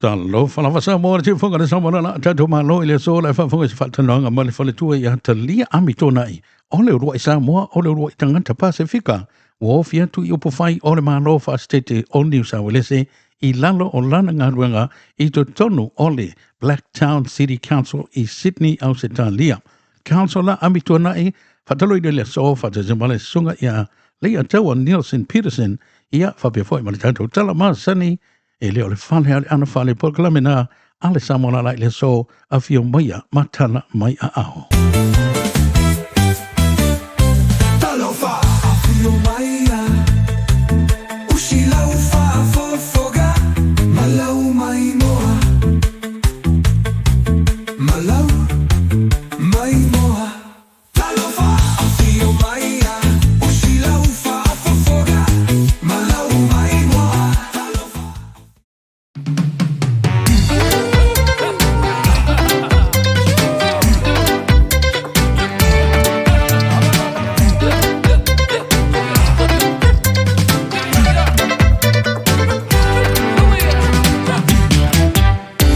Talofa lava Samoa le tiufoga le Samoa la tatou malo i le aso la faafofoga i se faatalanoaga ma le faletua ia Talia Ami Tona'i o le uluai Samoa o le uluai tagata Pasefika ua ofi atu i upufai o le Malo Faasetete o Niu Sauelese i lalo o lana galuega i totonu o le Blacktown City Council i Sydney, Ausetalia. Councillor Ami Tuanai, faatalofa i le aso faatasi ma le susuga ia Leiataua Nielsen Peterson, ia faapea foi ma le tatou tala masani e le o le fale a le anafale polokalame na a le Samoa lala i le aso afio maia ma tala mai a ao. Talofa, afio maia, usi lau faafofoga, ma lau maimoa, ma lau maimoa. Talofa, afio maia, usi lau faafofoga, ma lau maimoa. Talofa.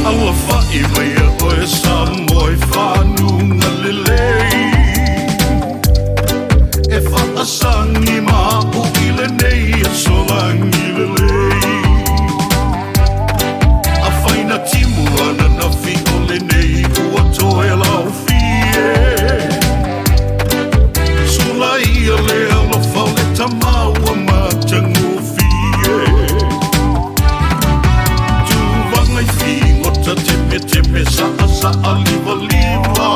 Alafai mai oe Samoa i fanuga lelei E faasagi ma au i lenei aso lagi lelei Afai na timu ananafi o lenei ua toe laofie Sula ia le alofa o le tama ua matagofie Tuvaga i figota temeteme saasaa livaliva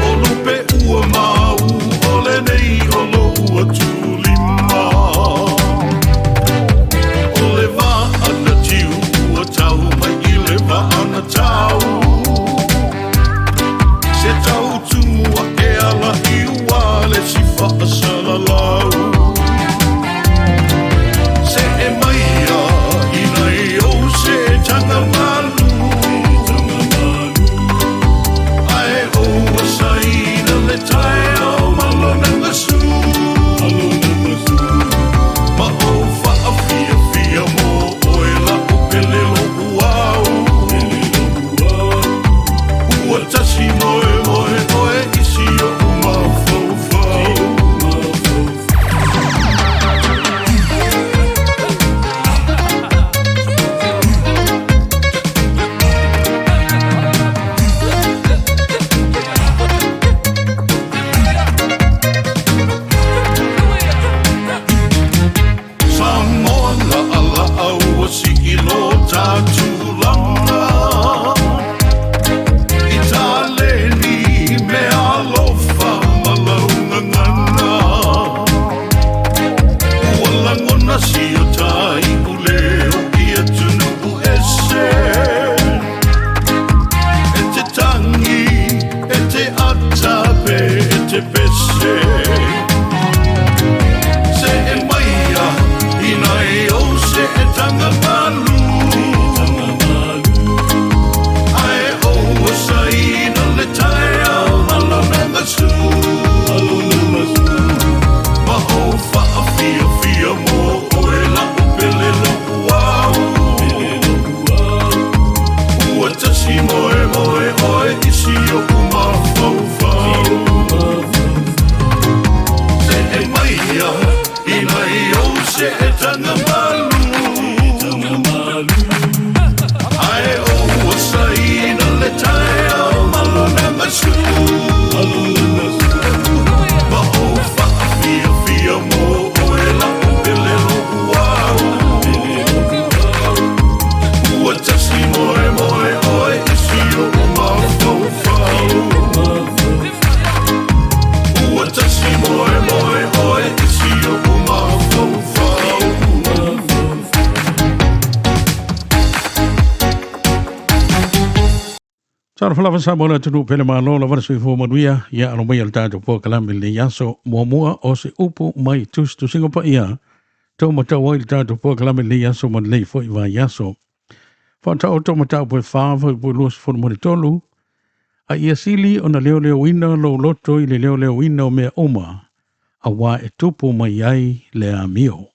O lupe ua mau o lenei o lou atulima O le vaa na tiu ua tau mai i le vaa na tau Se tau tumu ae ala i ua le si faasalalau Se'e maia i nai ou se taga malu Ae ou asaina le taeao ma lona gasu Ma ou faafiafia mo oe la'u pele lo'u au Ua tasi moemoe oe i si o'u mafaufau. Samoa laʻalaʻa ua sii lo ta tulaga I taleni me alofa ma lau gagana Ua lagona si o ta iuleo i atunuu ese E te tagi, e te ata pe e te pese Se'e maia i nai ou se'e taga malu Ae ou asaina le taeao ma lona gasu Ma ou faafiafia mo oe la'u pele lo'u au Ua tasi moemoe oe i si o'u mafaufau Se'e maia i nai ou se'e taga malu Ae ou asaina le taeao ma lona gasu Ma ou faafiafia mo oe la'u pele lo'u au Ua tasi moemoe oe i si o'u mafaufau Ua tasi moemoe oe i si o'u mafaufau. Talofa lava Samoa le atunuu pele malo lava le soifua manuia ia alo mai le tatou polokalame i lenei aso muamua o se upu mai tusitusiga paia tau matau ai le tatou polokalame i lenei aso ma lenei foi vaiaso. Faataoto mataupu e 4 fuaipuu 23 a ia sili ona leoleoina lou loto i le leoleoina o mea uma auā e tupu mai ai le amio.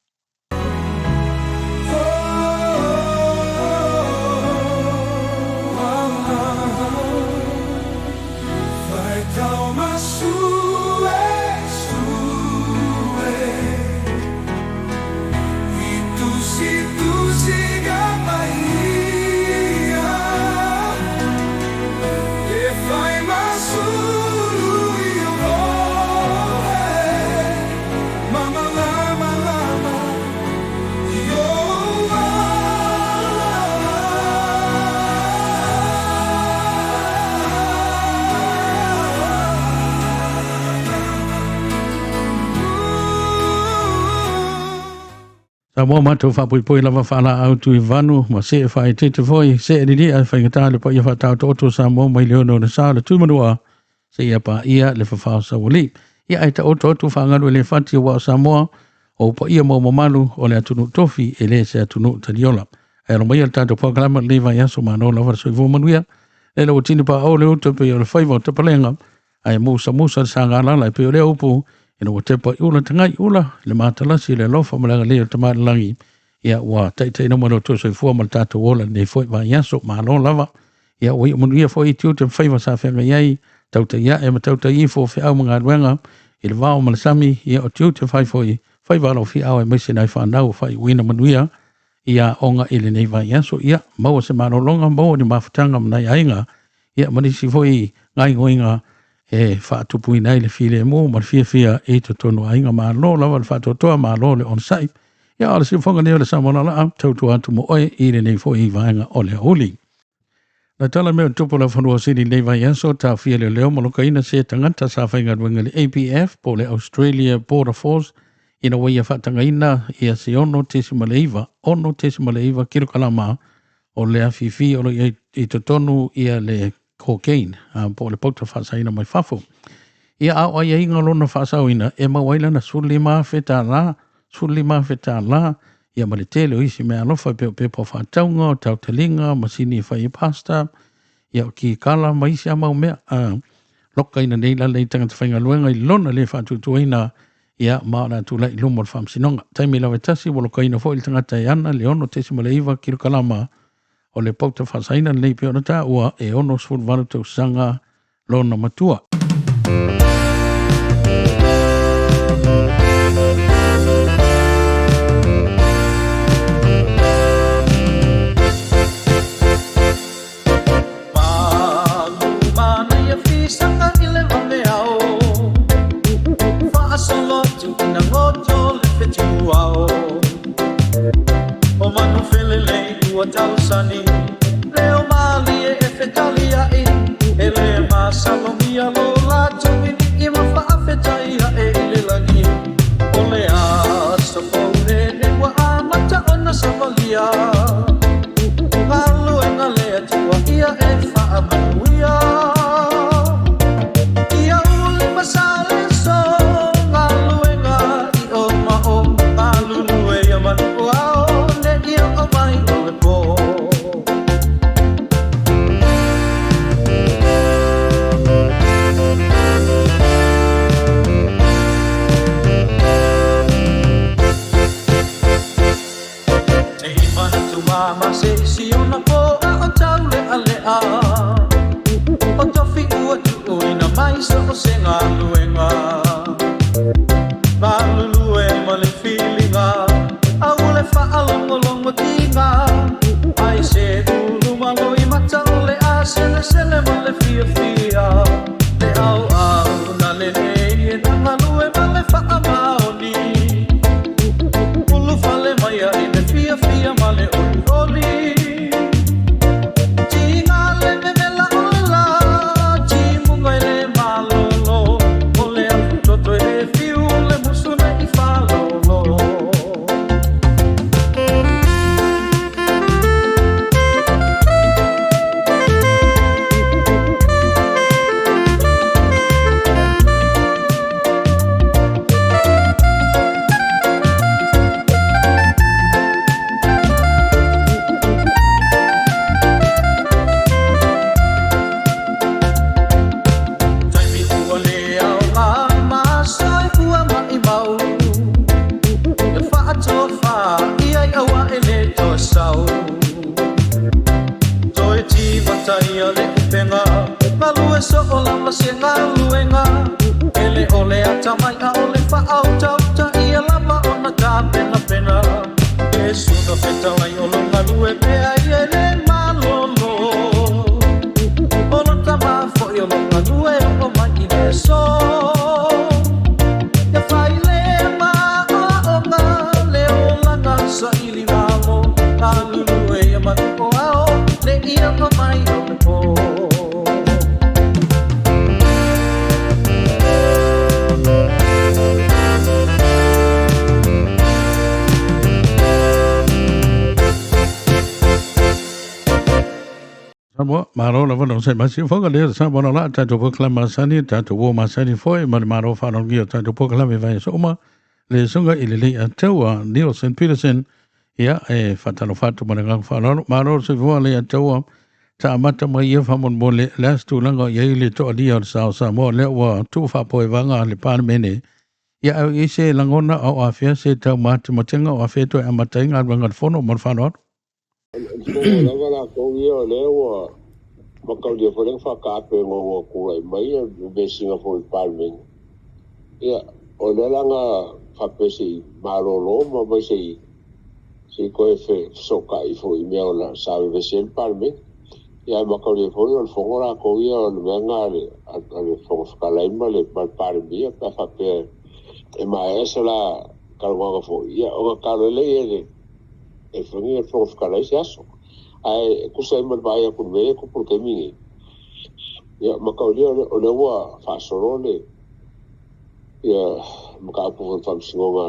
Samoa matou faapoipoi lava faalaau tuivanu ma see faaeteete foi see lilia e faigata le paia faataoto'oto o Samoa mai le ono o le sa o le Tuimanua seia paia le fafao saualii. Ia ae taoto atu faagalu e le fati aua o Samoa o paia ma mamalu o le atunuu tofi e le se atunuu taliola. Ae alo maia le tatou polokalame lenei vaiaso, malo lava le soifua manuia. Le ua tini paao le uta pei o le faiva o tapalega ae musamusa le sagalala e pei o lea upu ina ua tepa i ula tagai ula le matalasi le alofa ma le agalelei o le Tamailalagi. Ia ua taitaiina mai lo outou soifua ma le tatou ola lenei foi vaiaso, malo lava. Ia ua iu manuia foi i tiute ma faiva sa feagai ai tautai ae ma tautai ifo feau ma galuega i le vao ma le sami. Ia o tiute fai foi faiva alofiau aemaise nai fanau faaiuina manuia ia aoga i lenei vaiaso. Ia maua se malologa, maua ni mafutaga ma nai aiga, ia ma nisi foi gaoioiga e faatupuina ai le filemu ma le fiafia i totonu o aiga. Malo lava le faatoatoa, malo le onosai. Ia o le siufofoga nei o le Samoa laalaa tautua atu mo oe i lenei foi vaega o le aoauli. Na tala mea o tupu laufanua sili lenei vaiaso, taofia leoleo ma lokaina se tagata sa faigaluega i le ABF po o le Australia Border Force ina ua ia faatagaina ia se 6.9 6.9 kilokalama o le afifi o lo o i ai i totonu ia le cocaine po o le pauta faasaina mai fafo. Ia a o aiaiga lona faasaoina e maua ai lana $15,000 $15,000 ia ma le tele o isi meaalofa e pei o pepa o faatauga, o tautaliga, masini e fai ai pasta, ia o kikala ma isi a mau mea. Lokaina nei la lenei tagata faigaluega i lona le faatuatuaina ia ma o le a tulai i luma o le faamasinoga. Taimi lava e tasi ua lokaina foi le tagata e ana le 6.9 kilokalama o le pauta faasaina lenei pei ona taua e 68 tausaga lona matua. Malu manaia fisaga i le vaveao, faasolo atu ina goto le fetuao. O manu felelei ua tausani, leo malie e fetaliai, e le masalomia lo latou vili'i ma faafetai ae i le lagi. O le aso fou lenei ua amata ona savalia, galuega le Atua ia e faamanuia. Ia uli masaleso galuega i o ma o, galulue ia manu o ao ne i o mai o le po. Nei manatu mama se isi ona po a o taulealea, o tofi ua tuuina mai so o se galuega. Galulue ma le filiga, au le faalogologo tiga, ai se ulu malo i mata o le a selesele ma le fiafia. Le auau na lelei e na galue ma le faamaoni, ulufale mai ai le fiafia ma le olioli. Tiga le memela o le la, timuga i le malolo, o le afutoto i le fiu le musu nei falolo. Taimi ua le aoga ma soifua maimau, e faatofa ia i aua e le toe sau. Toe tivataia le upega, galue soo lava se galuega, e le o le atamai a o le faautautaia lava ona tapenapena. E suna fetalai o lo galue pea ia e le malolo, o lo tama foi o lo galue o mai i le so. Ia fai le maaoga le olaga saili malo, galulue ia manu o ao ne i o mai o le po. Samoa, malo lava na onosai mai siufoga lea le Samoa la tatou polokalame masani, tatou uo masani foi ma le malo faaaloalogia o tatou polokalame vaiaso uma le susuga i le Leiataua Neilson Peterson. Ia, e faatalofa atu ma le agaga faaaloalo. Malo le soifua Leiataua, taamata mai ia faamolemole le a se tulaga o i ai le toalia o le sa o Samoa lea ua tuu faapoevaga le Palemene. Ia, a o i ai se lagona a o afea se taumatematega o afea toe amata ai galuega a le Fono ma le faaaloalo. O le fono lava latou ia o lea ua mataulia foi lea na faataape ina ua tulai mai le vesiga foi i le Palemene. Ia, o lea la na faapea se i malolo ma aumai se i toe fesootai foi i mea o la sa vevesi ai le Palemene. Ia ae mataulia foi o le fono latou ia o le mea lena a le Fofoga Fetalai ma le Palemia pe a faapea e maea se la talanoaga foi, ia ona talo ai lea i le e fai le Fofoga Fetalai se aso. Ae tusa ai ma le vaai atu i le mea lea e tupu i le taimi lenei, ia mataulia o lea ua faasolo le ia mataupu foi i le faamasinoga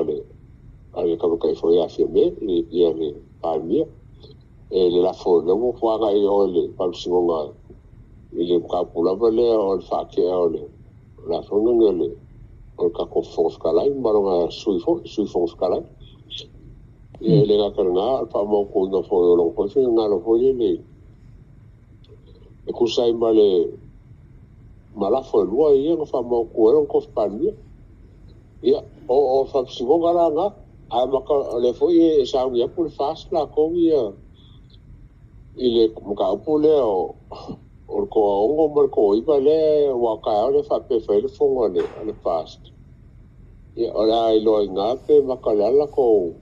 a le tamaitai foi ia Fiame, ia le Palemia. E le lafo, lea ua matua agai i o i le faamasinoga i le mataupu lava lea o le faatea o le lafoga o le tatou Fofoga Fetalai ma lona sui foi, sui Fofoga Fetalai. Ia e le gata i lena, o le faamautuina foi o lona foi finagalo foi lele e tusa ai ma le ma lafo e lua ia na faamautu ai lona tofi Palemia. Ia, o faamasinoga la na, ae maka o lea foi e sauni atu le FAST latou ia i le mataupu lea o le toaono ma le toaiva lea ua taeao lea faapea e fai ai le fono a le FAST. Ia, o le a iloa i ina pe maka o le a le latou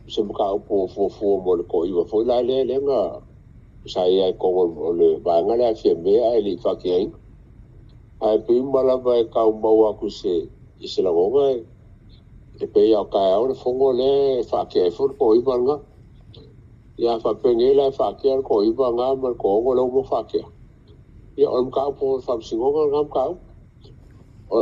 se mataupu o fuafua mo le toaiva foi la lea lea na sa i ai i totonu o le vaega lea a Fiame ae le i faatiaina. Ae pei uma lava e tau maua atu i se lagona e pei lava o taeao le fono lea e faatea ai foi le toaiva lena. Ia a faapea nei la e faatea le toaiva lena ma le toaono lea ua uma ona faatea, ia o le mataupu foi o le faamasinoga lena mataupu.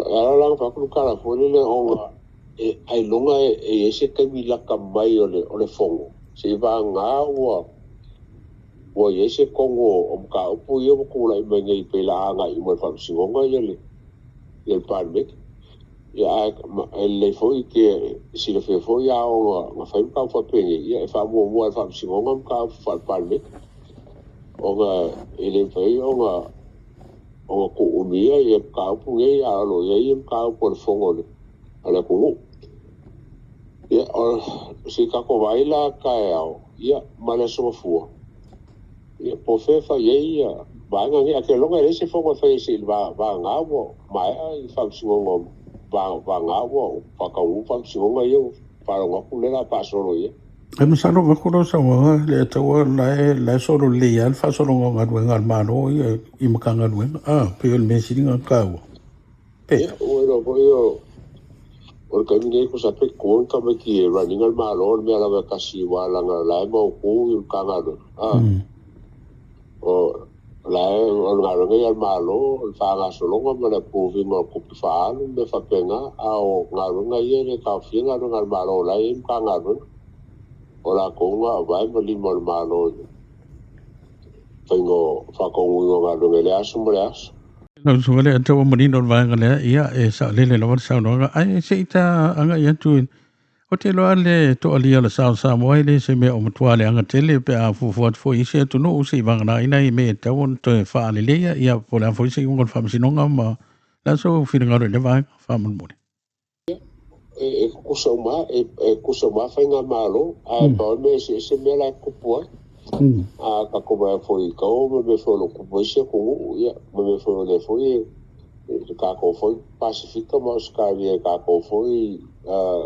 E ala la ona fai atu le tala foi lele ona e ailoga e i ai se taimi lata mai o le fono seivagana ua i ai se tonu o mataupu ia ua tulai mai nei pei la agai uma i le faamasinoga ia le Palemene. Ia ae lelei foi ke silafia foi a ona fai mataupu faapenei, ia e faamuamua e le faamasinoga mataupu faale-Palemene ona e le mafai ona tuumia ia mataupu nei a o lo o i ai mataupu o le fono a le atunuu. Ia, o se tatou vaai la taeao, ia, ma le aso Gafua, ia, po o fea e fai ai ia vaega nei. Ae ou te lagona e leai se fono e fai ai seia vagana ua maea i faamasinoga, vagana ua faataunuu faamasinoga ia ua faalogo atu lea o le a faasolo i ai. E masalo vaku lau saunoaga le Ataua la e solo lelei lava le faasologa o galuega a le Malo ia i Matagaluega. A, pei o le mea sili ona taua. Pe. Ia, ua iloa foi o le taimi nei tusa pe tu ni tamaiti e run ina le Malo, o le mea lava e tasi aua leaga o la e mautu i le Matagaluega. A, o la e o le galuega ia a le Malo, o le faagasologa ma le approve ina o tupe faaalu ma mea faapena. A o galuega ia e le taofia galuega a le Malo, o la e i ai Matagaluega. O latou na vae ma lima o le Malo i le faiga o faataunuuina o galuega i le aso ma le aso. Lau susuga le Ataua manino le vaega lea, ia e saolele lava le saunoaga. Ae se i ta agai atu, ou te iloa le toalia o le sa o Samoa e le se mea o matua leaga tele pe a fuafua atu foi i isi atunuu se i vaganaina i mea e tatau ona toe faaleleia, ia po o le a foi se iuga o le faamasinoga ma le a sou finagalo i lea vaega faamolemole. E tutusa uma, e tutusa uma faigamalo, ae pau le mea eseese mea la e tutupu ai. A tatou vaai foi i tau ma mea foi o lo o tupu ai isi atunuu, ia, ma mea foi o lea foi e tatou foi Pasefika ma Ausetalia e tatou foi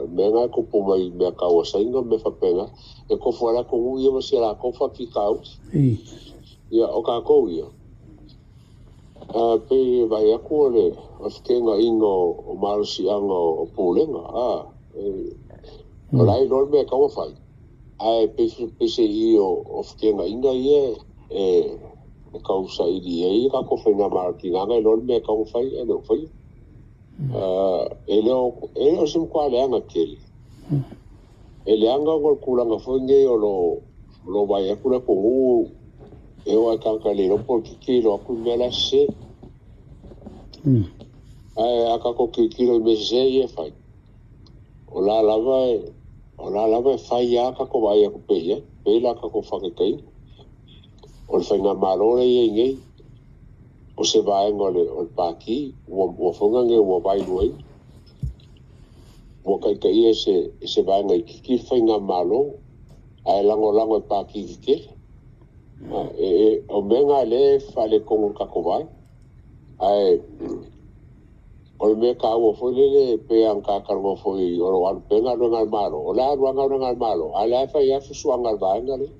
mea na e tupu mai mea tau a Saina ma mea faapena. E tofu lava le atunuu ia ma si a latou faafitauli. Ia, o tatou ia, pei e vaai atu o le feteegaiga o malosiaga o pulega. O la e iloa le mea e tatau ona fai, ae pei o feteegaiga ia e tau saili ai tatou faigamalo tigaga iloa le mea e tatau ona fai ae le o faia. E le o se matua leaga tele. E leaga ona o le tulaga foi nei o lo o vaai atu le atunuu E oo lava i tagata e le iloa po o le tilotilo atu i mea la e sese. Ae a tatou tilotilo i mea sese ia e fai, o la lava e, o la lava e fai lava tatou vaai atu pea i ai, pei la tatou faataitaiga. O le faigamalo lea e i ai nei, o se vaega o le, o le Pati ua, ua foga nei ua vaeluaina. Ua taitaia e se, e se vaega itiiti le faigamalo, ae lagolago e Pati tetele. O mea na lea e faaletonu i le tatou vaai. Ae o le mea taua foi lele e pei ona ta talanoa foi o lo o alu pea galuega a le Malo, o le a alu lava galuega a le Malo, a o lea e fai lava susuaga a le vaega lea.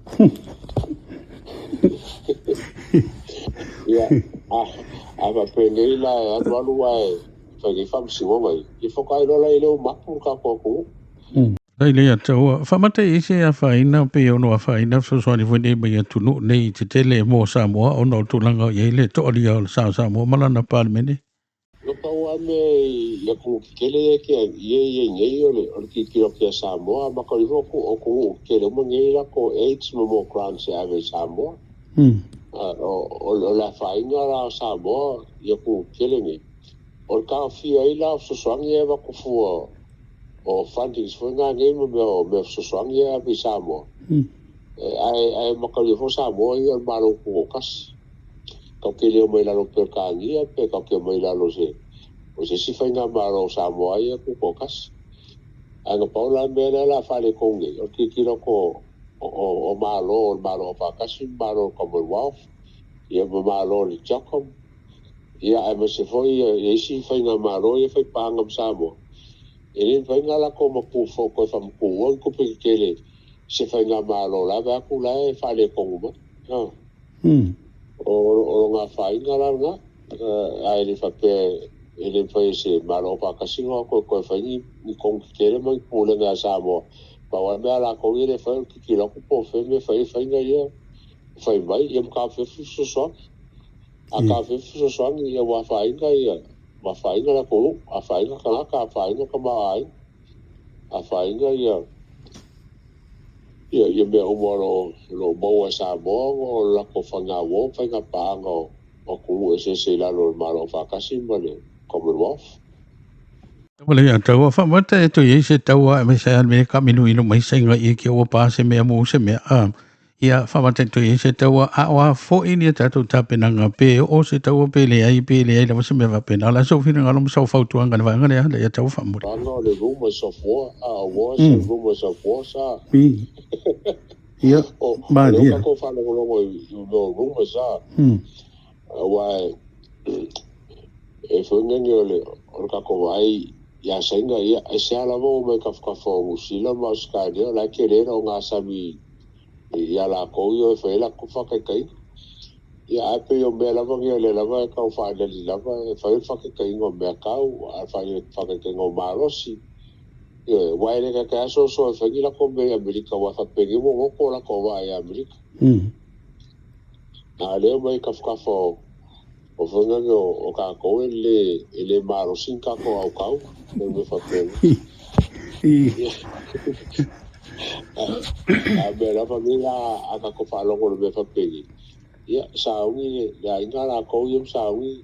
Ia, a faapenei la e alu alu ae fai nei faamasinoga ia, ia faatoa iloa la i lea ua mapu le tatou atunuu. Ai lea taua, whamate i se afaina pe ono afaina fesoasoani foi nei mai atunuu nei tetele mo Samoa ona o tulaga o i ai le toalia o le sa o Samoa ma lana Palemene. Na pau lava mea i atunuu tetele ia e ia i ai nei o le o le tilotilo atu ia Samoa, a maka ifo o atunuu tetele uma nei latou aids ma more grants e ave i Samoa. O le afaina la o Samoa i atunuu tetele nei, o le taofia ai la o fesoasoani ia e avatu fua o fundings foi na nei ma mea o mea fesoasoani ia e ave i Samoa. Ae ae makalia foi Samoa ia o le Malo Tutoatasi. Tatou te le omai i lalo o Peretania pe tatou te omai i lalo o se o se isi faigamalo o Samoa ia Tutoatasi. Ae na pau la le mea lea o le a faaletonu nei, o le tilotilo atu o Malo o le Malo Aufaatasi ma Malo o le Commonwealth, ia ma Malo o le CHOGM, ia aemaise foi ia isi faigamalo ia faipaaga ma Samoa. E le mafai ona latou mapu toe faamatuua ni tupe tetele i se faigamalo o la e vaai atu o la e faaletonu mai. O lona afaina la lena, ae le faapea e le mafai e se Malo Aufaatasi ona o atu e toe fai ni tonu tetele ma ni pulega ia Samoa. Pau lava le mea a latou ia le fai o le tilotilo atu po o fea le mea e fai ai faiga ia e fai mai, ia ma taofiofi fesoasoani. A taofiofi fesoasoani ia ua afaina ia ua afaina le atunuu, afaina tagata, afaina tamaoaiga, afaina ia ia ia mea uma o lo o maua e Samoa ona o le latou faiga uo ma faiga paaga o atunuu eseese i lalo o le Malo Aufaatasi ma le Commonwealth. Tau le tau whamata e to i se taua e me se me ka minu inu mai senga i ki o pa se mea mo se mea a ia whamata e to i se taua a o a fo i ni tātou tapenanga pe o se taua pe le ai pe le ai lava se mea whapena la so whina ngalo msa fautuanga le vaanga le le ia tau whamuri. Ana o le rumors of war, a war se rumors of war sa. Ia, O ma lea dia. ua tatou faalogologo i mea o rumors a. Aua e foi nani o le o le tatou vaai ia Saina, ia, e sea lava ua omai kafakafa o Niu Sila ma Ausetalia, o la e tele le ogasami ia latou ia e fai ai latou faataitaiga. Ia, ae pei o mea lava nei o lea lava e tau faaaliali lava e fai o le faataitaiga o meatau, a o le faataitaiga o malosi. Ioe, aua e le taitai lava soasoa e fai ni latou mea i Amerika, aua faapenei ua goto latou vaa i Amerika. A o lea e omai i tafatafa o foi nani o tatou e le e le malosi ni tatou autau, o mea faapena. A o mea lava nei a tatou faalogo i le mea faapenei, ia sauni le aiga latou ia ma sauni,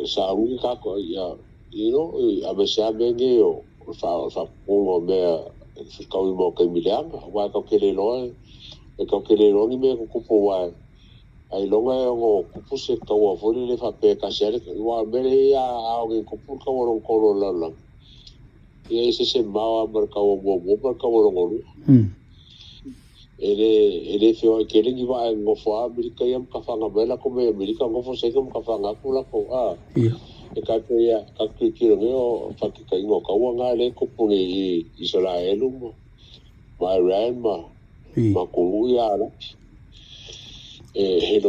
sauni tatou ia, you know, aemaise lava mea nei o le faapupuga o mea e fetauima o taimi leaga, aua e tatou te le iloa, e tatou te le iloa ni mea e tutupu aua ailoga e ono tupu se taua foi lele faapea e tasi lava le, aua o le mea lea e i ai a ono tupu le taua lona tolu o le lalolagi, ia e ese se mamao lava ma le taua muamua ma le taua lona lua. E le, e le feoai tele ni vaa e nonofo lava Amerika ia ma tafaga mai latou mai Amerika, nofo Saina ma tafaga atu latou, a. E tai pei a tatou tilotilo nei o faataitaiga o taua na lea e tupu nei i Isaraelu ma ma Iran ma ma atunuu ia Arapi. E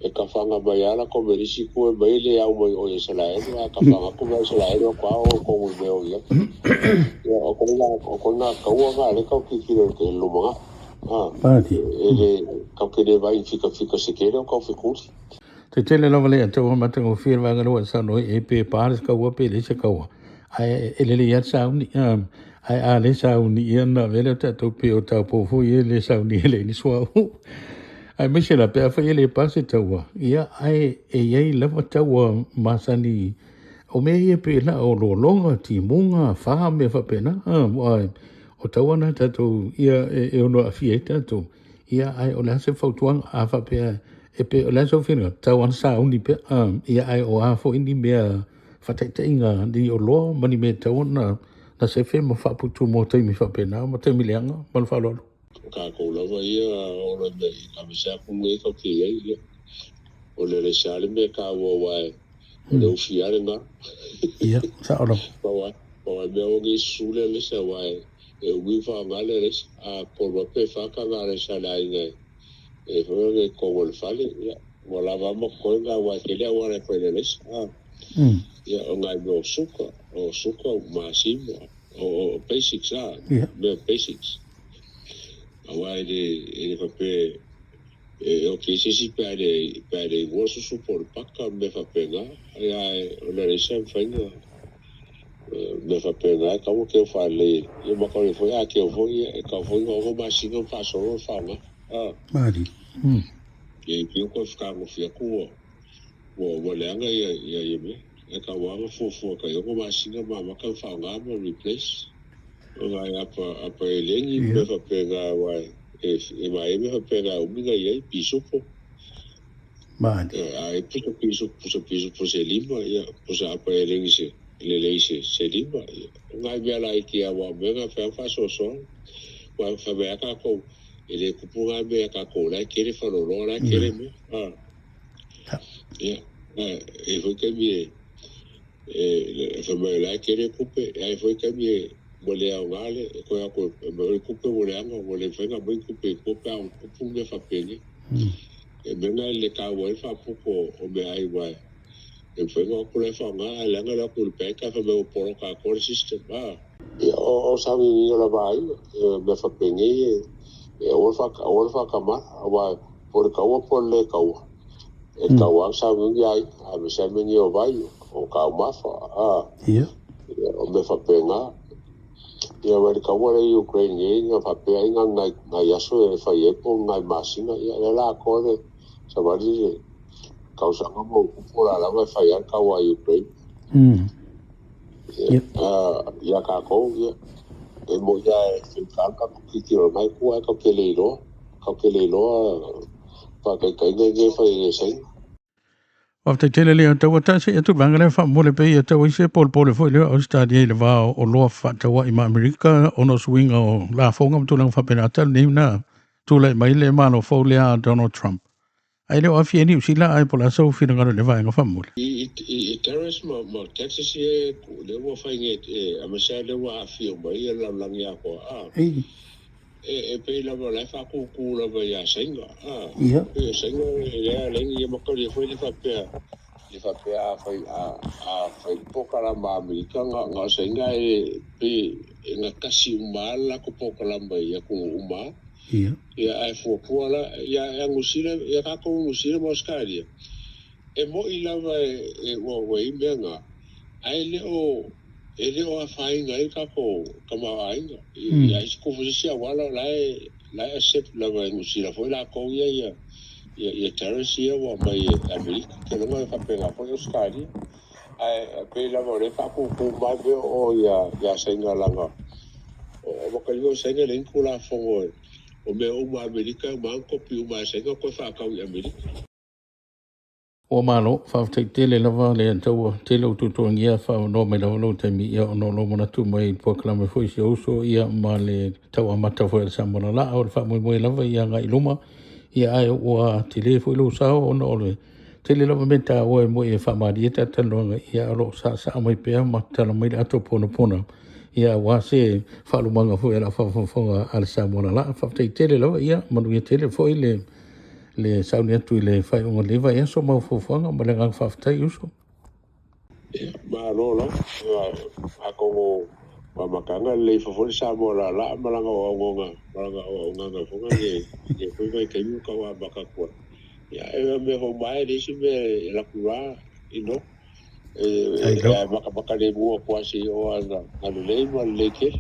e tafaga mai lava latou mai le isi itu e mai le au mai o i Isaraelu ae tafaga atu ma Isaraelu atu a o tonu i mea o i ai. Ia o ituaiga taua na lea tatou tilotilo i le lumanai. E le tatou te le vaai i fikafika se tele o tau fetuli. Tetele lava le ataua matagofie le vaega lea ua e saunoa i ai pe pa le kaua pe leai se kaua. Ae e lelei lava le sauni. Ae a le sauni ia ona avea lea o tatou pe o taupou foi ia e le sauni e leai ni suauu. Aemaise la pe afai e le pa se taua, ia, ae e i ai lava taua masani o mea ia pei la o lologa, timuga, fa, mea faapena, aua o taua na tatou, ia, e ono aafia ai tatou. Ia, ae o le a se fautuaga, a faapea e pei o le a sou finagalo, tau lava ona sauni pea, ia, ae o a foi ni mea faataitaiga, ni oloa ma ni mea e tatau ona sefe ma faaputu mo taimi faapena ma taimi leaga. Ma le faaaloalo. O tatou lava ia ola nei aemaise lava atunuu nei tatou te i ai, ia, o le alesa le mea taua aua o le ufi lava lena. Ia, sao lava. Pau lava mea aua ne i susu le alesa aua e umi ona faaaoga le alesa. A tolu lava pe fa taga alesa a le aiga e foi lea i totonu o le fale, ia, ua lava lava ma totoe na aua e tele auala e fai i le alesa. Ia, o nai mea o suka, o suka, o masima, o basics lava, mea basics. Aua e le faapea e oki ai se isi pe a le igoa susu po o le paka ma mea faapena. Ae o le alesa e mafai ona mea faapena e tatau ona keu faalelei. Ia ma tau foi a keu foi, e tatau foi ona 6 masina ma faasolo le faaaoga. Mali. Ia i pei toe fetagofi atu ua leaga ia mea. E tatau lava ona fuafua tai 6 masina ma amata ona faaaoga ma replace. O nai apa eleni mea faapena aua e vaai mea faapena e umi ona i ai pisupo. Mali. A e pusa pisupo, pusa pisupo se lima, ia, pusa apa eleni se lelei se lima. Ia, o nai mea laiti aua o mea na whai whaasoasoa. Ua whamea kākou, e le kupu ngā mea kākou, lai kere whaloloa, lai kere mea. Ia, e foi taimi e whamea lai kere kupe, e foi taimi e mo le au ngā e koe ako, e mo le kupe mo le anga, mo le whainga mai kupe, ko pe au kupu mea whapene. E mea ngā le kāua e whapoko o mea ai wai. E whainga ako le whaonga, a le anga le ako le peka, whamea o poro ka kore system. Ia, o sagigiga lava ai, mea faapenei e aua le faakamala, auā po o le kaua po o le lē kaua. E tatau lava ona sagiagi aiga, aemaise lava mea nei o vai, o taumafa, o mea faapena. Ia, ma le kaua lea i Ukraine nei, na faapea ai na nai aso e fai ai po o nai masina, ia, lea la atoa le savali le tausaga ma ou tupu o le a lava e fai ai le kaua a Ukraine. Ia, ia tatou, ia, e moni lava e faigata le tatou tilotilo mai tua ae tatou te le iloa, tatou te le iloa faataitaiga ia e fai e le Saina. Faafetai tele le taua tasi atu le vaega lea faamomoli pea ia tau ai se polepole foi lea o Ausetalia i le va o oloa fefaatauai ma Amerika ona o suiga o lafoga ma tulaga faapena talu nei na tulai mai le Malo fou lea a Donald Trump. Ae le o aafia ai Niu Sila ae po o le a sou finagalo i le vaega faamomoli. I tariffs ma taxes ia lea ua fai nei aemaise lava lea ua aafia uma ai le lalolagi atoa. E pei lava o la e faatūtū lava ia Saina. Pei o Saina lea alai ia makalia foi le faapea le faapea a fai a fai le polokalama a Amerika na o Saina e pei e gatasi uma lava le latou polokalama i atunuu uma lava. Ia ae fuafua la ia Niu Sila ia tatou Niu Sila ma Ausetalia e moni lava e ua i ai mea na ae le o afaina ai le tatou tamaoaiga. Ia ai se kufu se isi auala o la e accept lava e Niu Sila foi latou ia ia tariffs ia ua aumai e Amerika. Ou te iloa e faapena foi Ausetalia. Ae pei lava o lea e faatūtū mai mea o ia Saina laga o makaliga o Saina e leai ni Tulafono o mea uma a Amerika e uma lava ona kopi uma e Saina toe faatau i Amerika. Ua malo, faafetai tele lava le taua tele o tuatuagia faaavanoa mai lava lou taimi ia ona o lou manatu mai i le polokalame foi si ou uso ia ma le tau amata foi a le Samoa Lala o le faamoemoe lava ia agai i luma ia ae ua tele foi lou sao ona o le tele lava mea taua e moi e faamalie talatalanoaga ia o lo o saasaa mai pea ma tatala mai le ato ponapona ia aua se faalumaga foi a le faafogafoga a le Samoa Lala. Faafetai tele lava ia manuia tele foi le sauni atu i le faaiuga o lenei vaiaso ma fuafuaga ma le agaga faafetai uso. Ia, malo lava. Atonu ua amataga lelei ifo foi le Samoa Lala ma lana auaunaga foi lenei foi vaitaimi ua tau amata atu ai. Ia, e mea fou mai e leai se mea e alu atu lava, you know. E matamata lemu atu lava seia oo lava ina lelei ma lelei tele.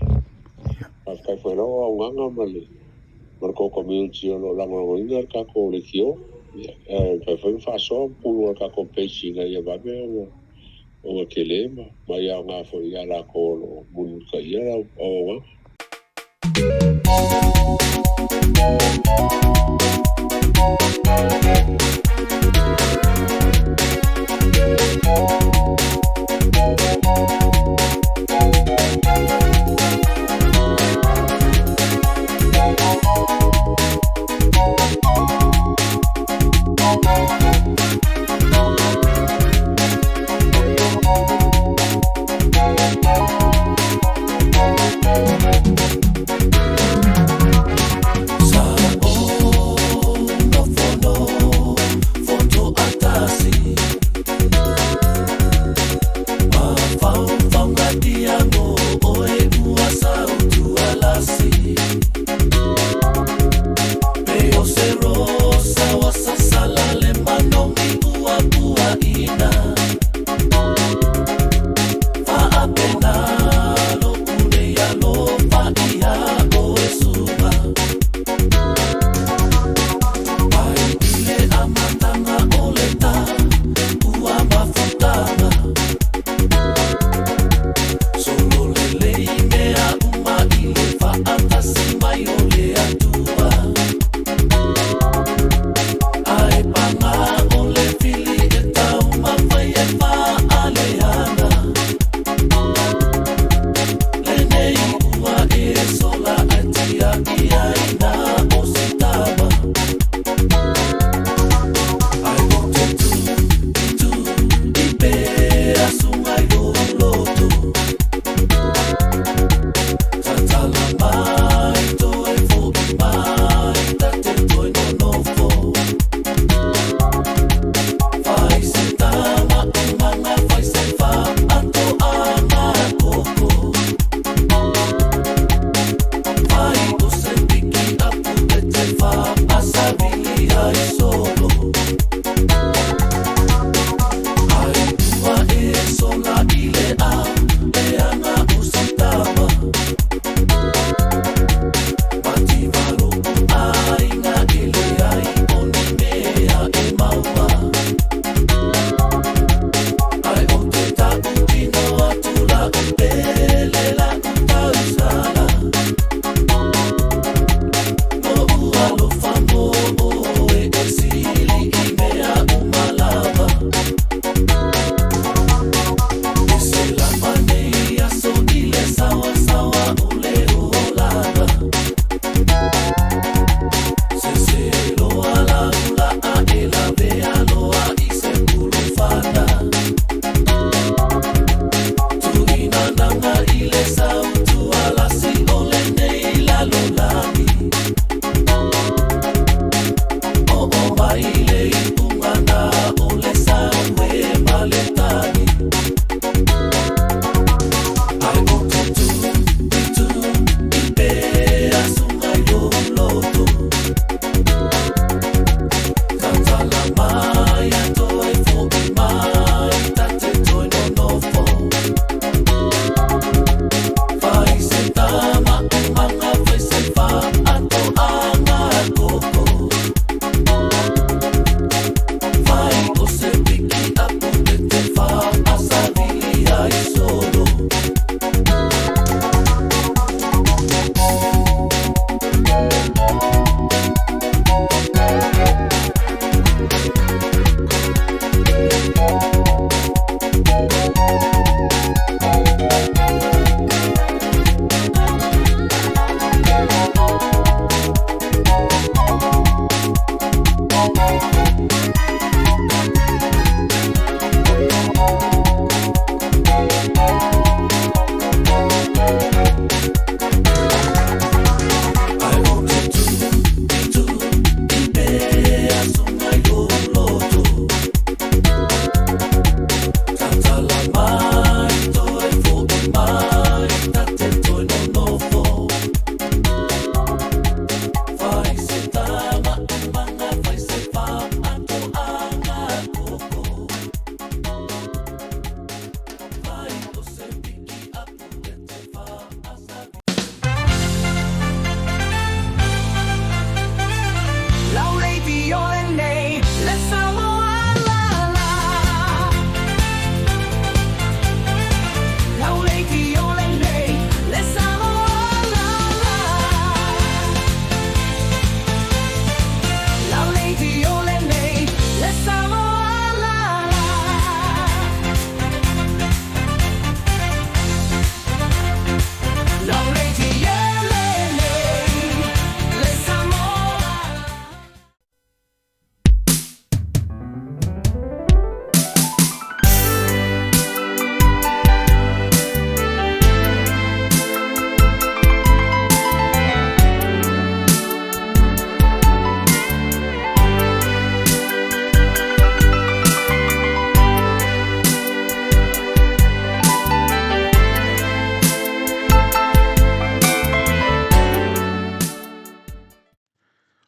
Faafetai foi i lau auaunaga ma ma le tou community o lo o lagolagoina le tatou leitio. Ia, e mafai foi ona faasoa ma pulua le tatou base ina ia vave ona tele ma ia aoga foi ia latou o lo o mulimulitaia le auaunaga.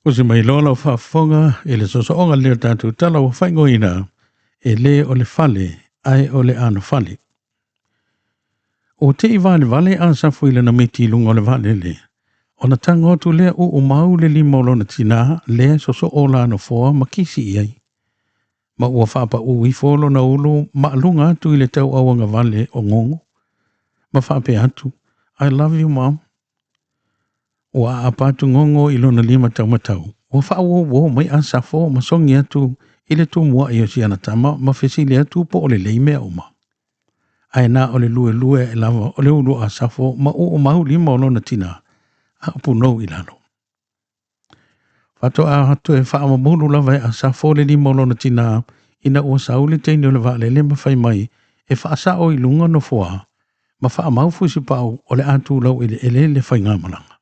Usi mai loa lau faafofoga i le soosooga lenei o le tatou tala ua faaigoaina e lē o le fale ae o le anofale. Ua te i valevale Asafu i lana miti i luga o le vaalele, ona tago atu lea uumau le lima o lona tinā lea e sosoo la nofoa ma kisi i ai, ma ua faapaū ifo lona ulu maaluga atu i le tauauagavale o gogo, ma faapea atu, I love you, mom. Ua aapa atu gogo i lona lima taumatau, ua faauouo mai Asafo ma sogi atu i le tumuai o si ana tama ma fesili atu po o lelei mea uma. Ae na o le luelue ae lava o le ulu o Asafo ma uumau lima o lona tinā, a o punou i lalo. Faatoa toe faamamulu lava e Asafo le lima o lona tinā ina ua sau le teine o le vaalele ma fai mai e faasao i luga nofoa ma faamau fusipau o le a tulau eleele le faigamalaga.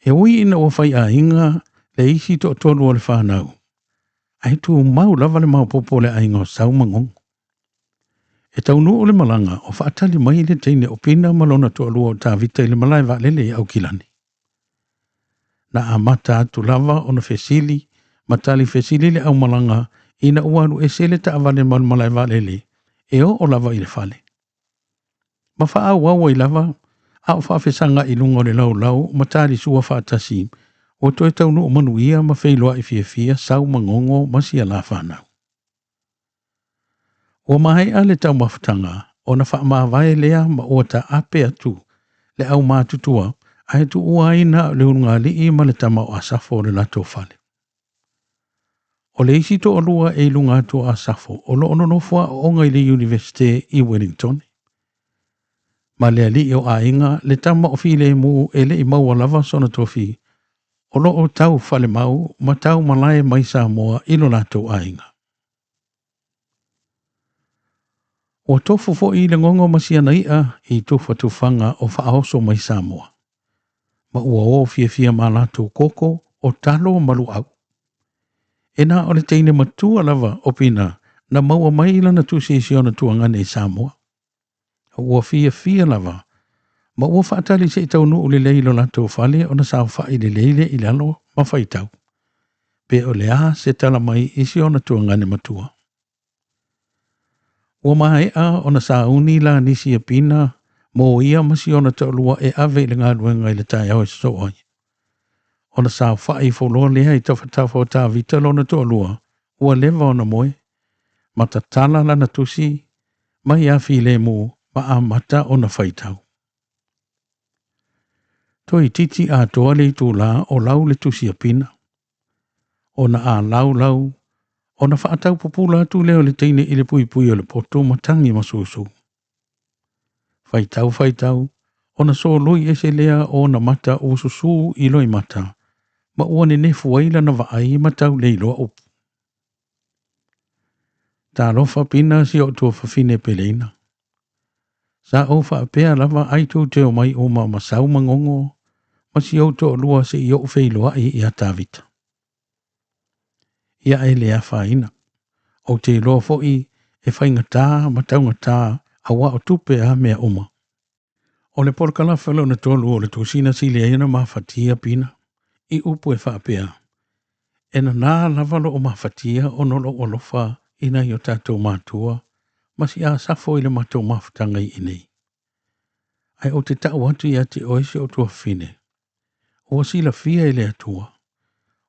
E ui ina ua faiaiga le isi toatolu o le fanau, ae tumau lava le maopoopo o le aiga o Sau ma Gogo. E taunuu le malaga o faatali mai le teine o Pina ma lona toalua o Tavita i le malae vaalele i Aukilani. Na amata atu lava ona fesili ma tali fesili le aumalaga ina ua alu ese le taavale ma le malae vaalele e oo lava i le fale. Ma faaauau ai lava a o faafesaga i luga o le laulau ma talisua faatasi ua toe taunuu manuia ma feiloai fiafia Sau ma Gogo ma sia la fanau. Ua maea le taumafataga ona faamavae lea ma ua taape atu le aumatutua ae tuua ai na o le ulugalii ma le tama o Asafo o le latou fale. O le isi toalua e i luga atu o Asafo o lo o nonofo aooga i le Iunivesite i Wellington. Ma le alii o aiga, le tama o Filemu e le i maua lava sona tofi, o lo o tau falemau ma tau malae mai Samoa i lo latou aiga. Ua tofu foi le gogo ma siana i'a i tufatufaga o faaoso mai Samoa, ma ua o fiafia ma latou koko o talo ma luau. E na o le teine matua lava o Pina na maua mai lana tusi i si ona tuagane i Samoa. Ua fiafia lava ma ua faatali se i taunuu lelei i lo latou fale ona saofai lelei lea i lalo ma faitau, pe o le a se tala mai i si ona tuagane matua. Ua maea ona sauni la nisi a Pina mo ia ma si ona toalua e ave i le galuega i le taeao e sosoo ai. Ona saofai ifo loa lea i tafatafa o Tavita lona toalua, ua leva ona moe, ma tatala lana tusi mai ia Filemu ma amata ona faitau. Toeitiiti atoa le itulā o lau le tusi a Pina. Ona alaulau, ona faataupupula atu lea o le teine i le puipui o le poto ma tagi ma susu. Faitau faitau, ona soloi ese lea o ona mata ua susū i loimata, ma ua nenefu ai lana vaai ma tau le iloa upu. Talofa Pina si ou tuafafine peleina. Sa ou faapea lava ai tou te omai uma ma Sau ma Gogo ma si ou toalua se i ou feiloai ia Tavita. Ia e le afaina. Ou te iloa foi e faigata ma taugata aua o tupe a mea uma. O le polokalafa lona tolu o le tusi na sili ai ona mafatia Pina i upu e faapea, E nanā lava lou mafatia ona o lou alofa i nai o tatou matua ma si Asafo i le matou mafutaga i inei. Ae ou te tau atu ia te oe si ou tuafafine, ua silafia e le Atua,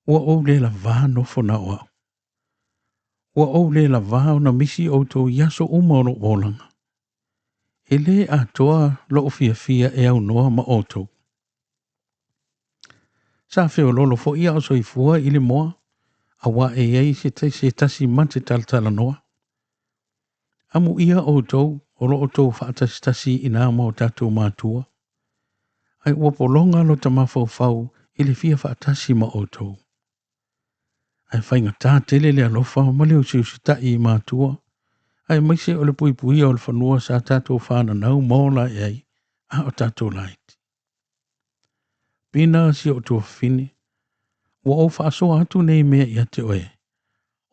ua ou le lavā nofo na o au. Ua ou le lavā ona misi outou i aso uma o lou olaga. E lē atoa lou fiafia e aunoa ma outou. Sa feololo foi a o soifua i le moa, auā e i ai se se tasi ma te talatalanoa. Amuia outou o lo outou faatasitasi i nā ma o tatou matua, ae ua pologa lota mafaufau i le fia faatasi ma outou. Ae faigata tele le alofa ma le usiusitai i matua, aemaise o le puipuia o le fanua sa tatou fananau ma ola ae ai a o tatou laiti. Pina si ou tuafafine, ua ou faasoa atu nei mea ia te oe,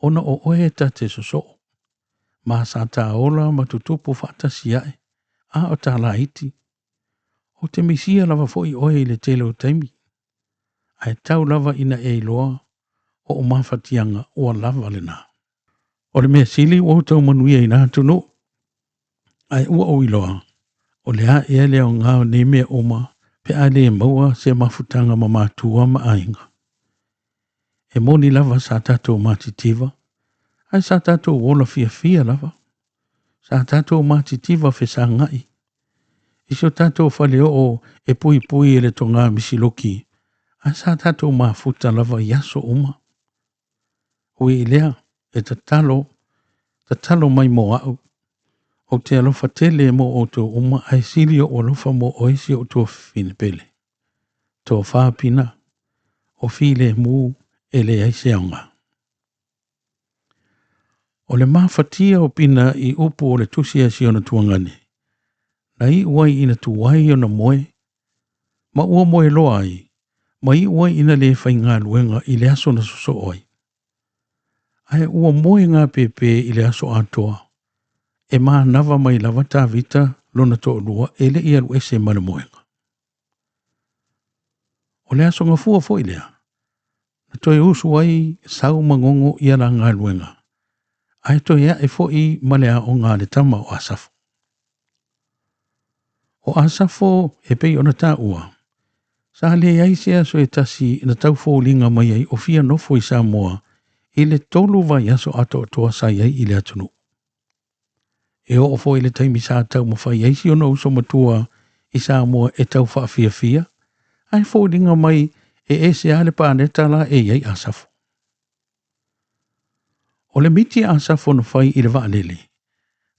ona o oe ta te sosoo, ma sa ta ola ma tutupu faatasi ae, a o ta laiti. Ou te misia lava foi oe i le tele o taimi. Ae tau lava ina e iloa o'u mafatiaga ua lava lena. O le mea sili ua ou tau manuia i na atunuu, ae ua ou iloa, o le a ea le aoga o nei mea uma pe a le maua se mafutaga ma matua ma aiga. E moni lava sa tatou matitiva, ae sa tatou ola fiafia lava. Sa tatou matitiva fesaga'i i si o tatou faleoo e puipui e le togā misiloki, ae sa tatou mafuta lava i aso uma. Ui i lea, e tatalo, tatalo mai mo a'u. Ou te alofa tele mo outou uma ae sili o'u alofa mo oe si o'u tuafafine pele. Tofa Pina, o filemu e leai se aoga. O le mafatia o Pina i upu o le tusi a si ona tuagane, na iu ai ina tuai ona moe, ma ua moe loa ai, ma iu ai ina le faigaluega i le aso na sosoo ai. Ae ua moe gapepe i le aso atoa, e manava mai lava Tavita lona toalua e le i alu ese ma le moega. O le aso gafua foi lea, na toe usu ai Sau ma Gogo i ala galuega, ae toe ae foi ma le aoga a le tama o Asafo. O Asafo e pei ona taua, sa leai se aso e tasi na tau foliga mai ai o fia nofo i Samoa i le 3 vaiaso atoatoa sa i ai i le atunuu. E oo foi i le taimi sa taumafai ai si ona uso matua i Samoa e tau faafiafia, ae foliga mai e ese lava le paneta la e i ai Asafo. O le miti a Asafo na fai i le vaalele,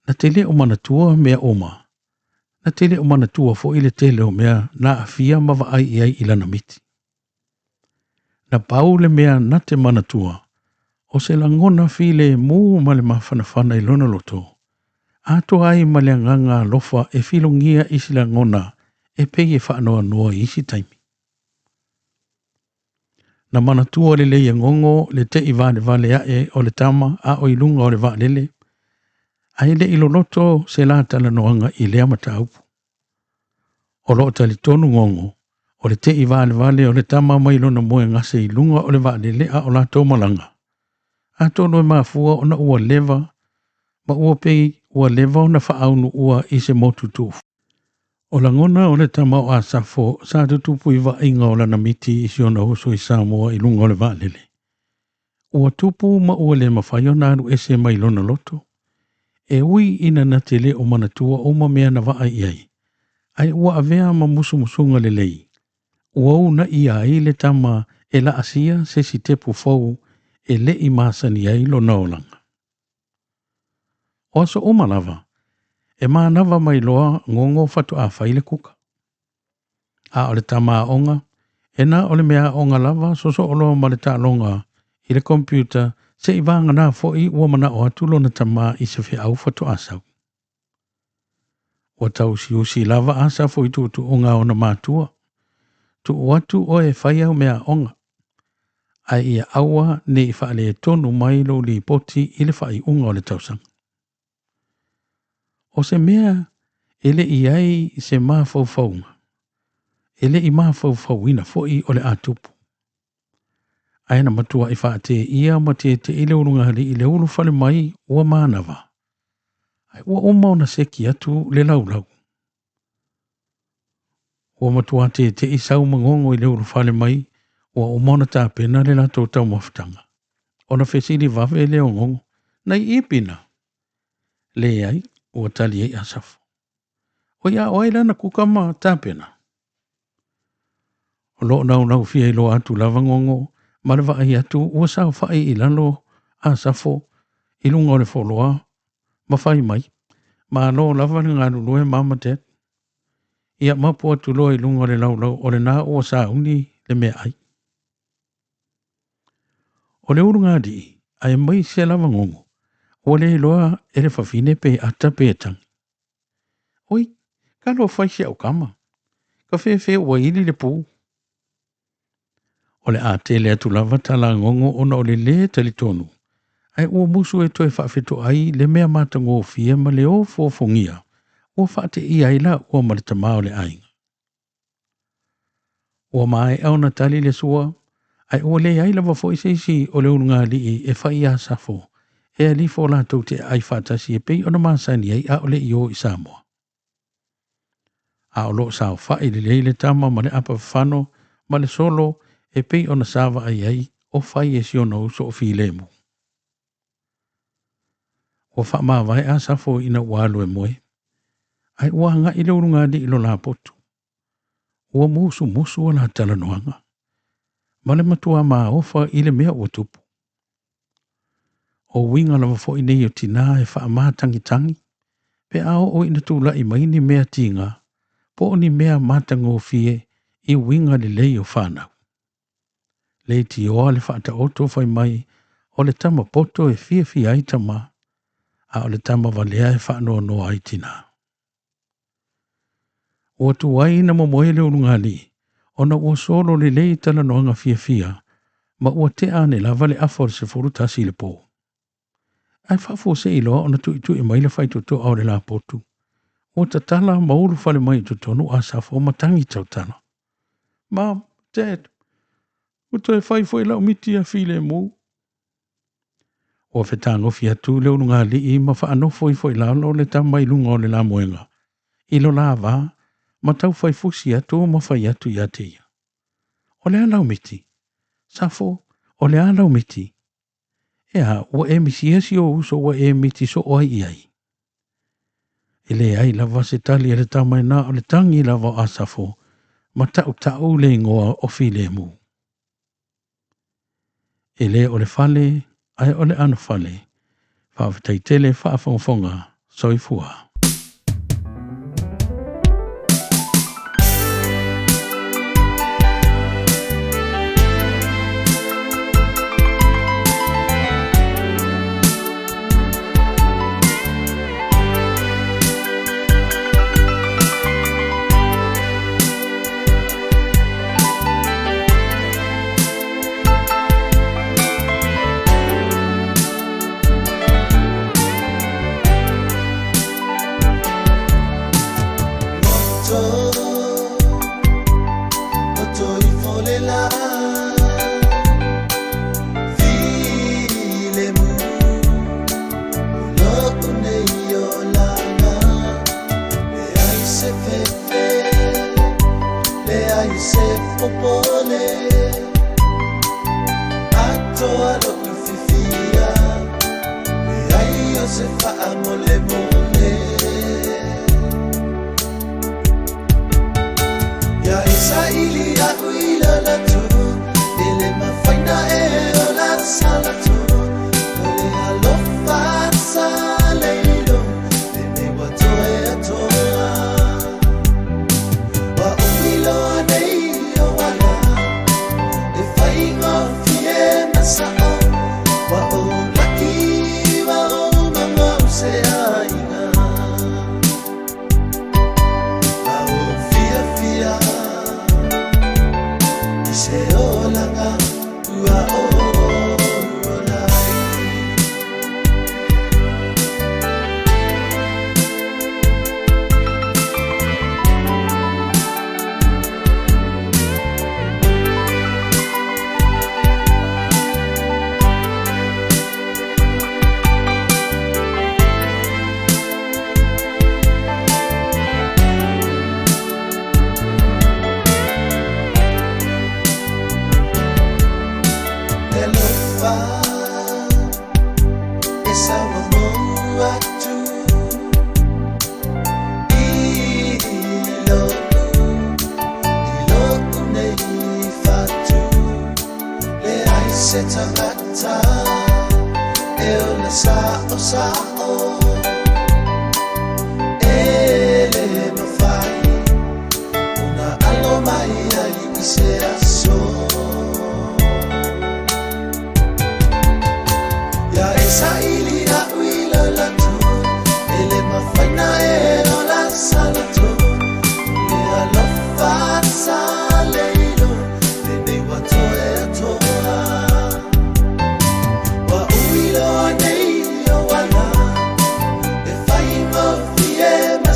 na te le o manatua mea uma, na te le o manatua foi le tele o mea na aafia ma vaai i ai i lana miti. Na pau le mea na te manatua, o se lagona filemu ma le mafanafana i lona loto, atoa ai ma le agaga alofa e filogia i se lagona e pei e faanoanoa i isi taimi. Na manatua lelei e Gogo le te'i valevale ae o le tama a o i luga o le vaalele, ae le i loloto se la talanoaga i lea mataupu. O lo o talitonu Gogo, o le te'i valevale o le tama mai lona moe gase i luga o le vaalele a o latou malaga, atonu e mafua ona ua leva ma ua pei ua leva ona faaunuua i se motu tuufu. O lagona o le tama o Asafo sa tutupu i vaaiga o lana miti i si ona uso i Samoa i luga o le vaalele. Ua tupu ma ua le mafai ona alu ese mai lona loto. E ui ina na te le o manatua uma mea na vaai i ai, ae ua avea ma musumusuga lelei, ua uunaia ai le tama e laasia se sitepu fou e le i masani ai lona olaga. O aso uma lava, e manava mai loa Gogo faatoa fai le kuka. A o le tama aoga, e na o le mea aoga lava sosoo loa ma le taaloga i le computer se'i vagana foi ua mana'o atu lona tama i se feau faatoa sau. Ua tausiusi lava Asafo i tuutuuga a ona matua, Tuu atu oe e fai au mea aoga, ae ia aua ne i faaletonu mai lou lipoti i le faaiuga o le tausaga. O se mea e le i ai se mafaufauga, e le i mafaufauina foi o le a tupu. Ae na matuai faateia ma tete'i le ulugalii i le ulufale mai ua manava, ae ua uma ona seki atu le laulau. Ua matua tete'i sau ma gogo i le ulufale mai ua uma ona tapena le latou taumafataga. Ona fesili vave lea o Gogo, Na i i Pina? Leai, ua tali ai Asafo. Oi a o ai lana kuka ma tapena? O lo o naunau fia iloa atu lava Gogo ma le vaai atu ua saofai i lalo Asafo i luga o le foloa ma fai mai, Malo lava le galulue Mama Dad. Ia mapu atu loa i luga o le laulau o lena ua sauni le meaai. O le ulugalii, aemaise lava Gogo, ua le iloa e le fafine pe ata pe tagi. Oi, kalo fai si au kama. Ka fefe ua ili le pu. O le a tele atu lava tala a Gogo ona o le lē talitonu, ae ua musu e toe faafetoai le mea matagofie ma le ofoofogia ua faateia ai laua ma le tama o le aiga. Ua maea ona tali le sua, ae ua leai lava foi se isi o le ulugalii e fai iā Safo e alifo latou te aai faatasi e pei ona masani ai a o le i o i Samoa. A o lo o saofai lelei le tama ma le apa fafano ma le solo e pei ona sa vaai ai o fai e si ona uso o Filemu. Ua faamavae a Safo ina ua alu e moe, ae ua agai le ulugalii i lo la potu. Ua musumusu a la talanoaga, ma le matua maofa i le mea ua tupu. O uiga lava foi nei o tinā e faamatagitagi pe a oo ina tulai mai ni mea tiga po o ni mea matagofie i uiga lelei o fanau. Leitioa le faataoto fai mai o le tama poto e fiafia ai tama, a o le tama valea e faanoanoa ai tinā. Ua tuai na momoe le ulugalii, ona ua solo lelei talanoaga fiafia, ma ua tea ane lava le afa o le 11 i le po. Ae faafuasei loa ona tuitui mai le faitotoa o le lapotu. Ua tatala ma ulufale mai i totonu a Safo ma tagi tautala. Mom, Dad, ua toe fai foi lau miti ia Filemu. Ua fetagofi atu le ulugalii ma faanofo ifo i lalo le tama i luga o le lamoega, i lo la va, ma taufai fusi atu ma fai atu ia te ia. O le a lau miti? Safo, o le a lau miti? E a, ua e misia si ou uso ua e miti soo ai i ai? E leai lava se tali a le tama na o le tagi lava o Asafo ma tautau le igoa o Filemu. E le o le fale, ae o le anofale. Faafetai tele faafogafoga. Soifua.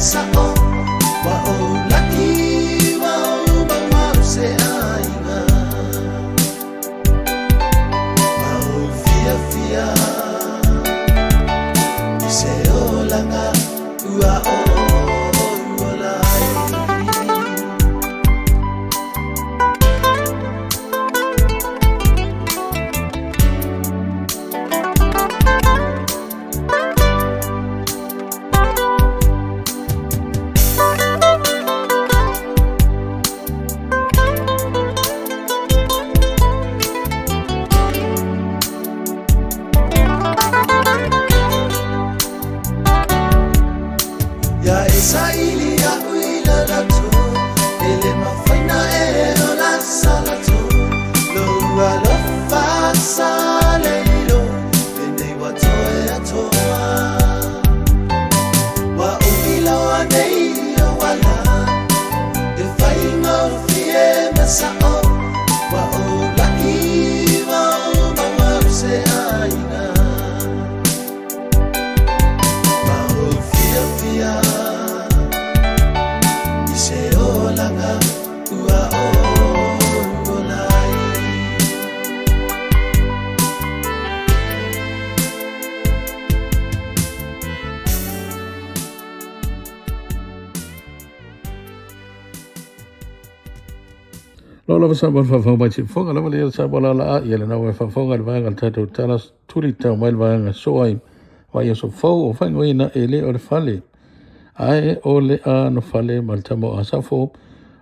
Sa o wa o laki wa o ma se ai. lava Samoa le faafofoga mai siufofoga lava lea Samoa laalaa ia lena ua e faafofoga i le vaega o le tatou tala tuli tau mai le vaega soa i vai aso fou o faaigoaina e le o le fale ae o le anofale ma le tama o Asafo.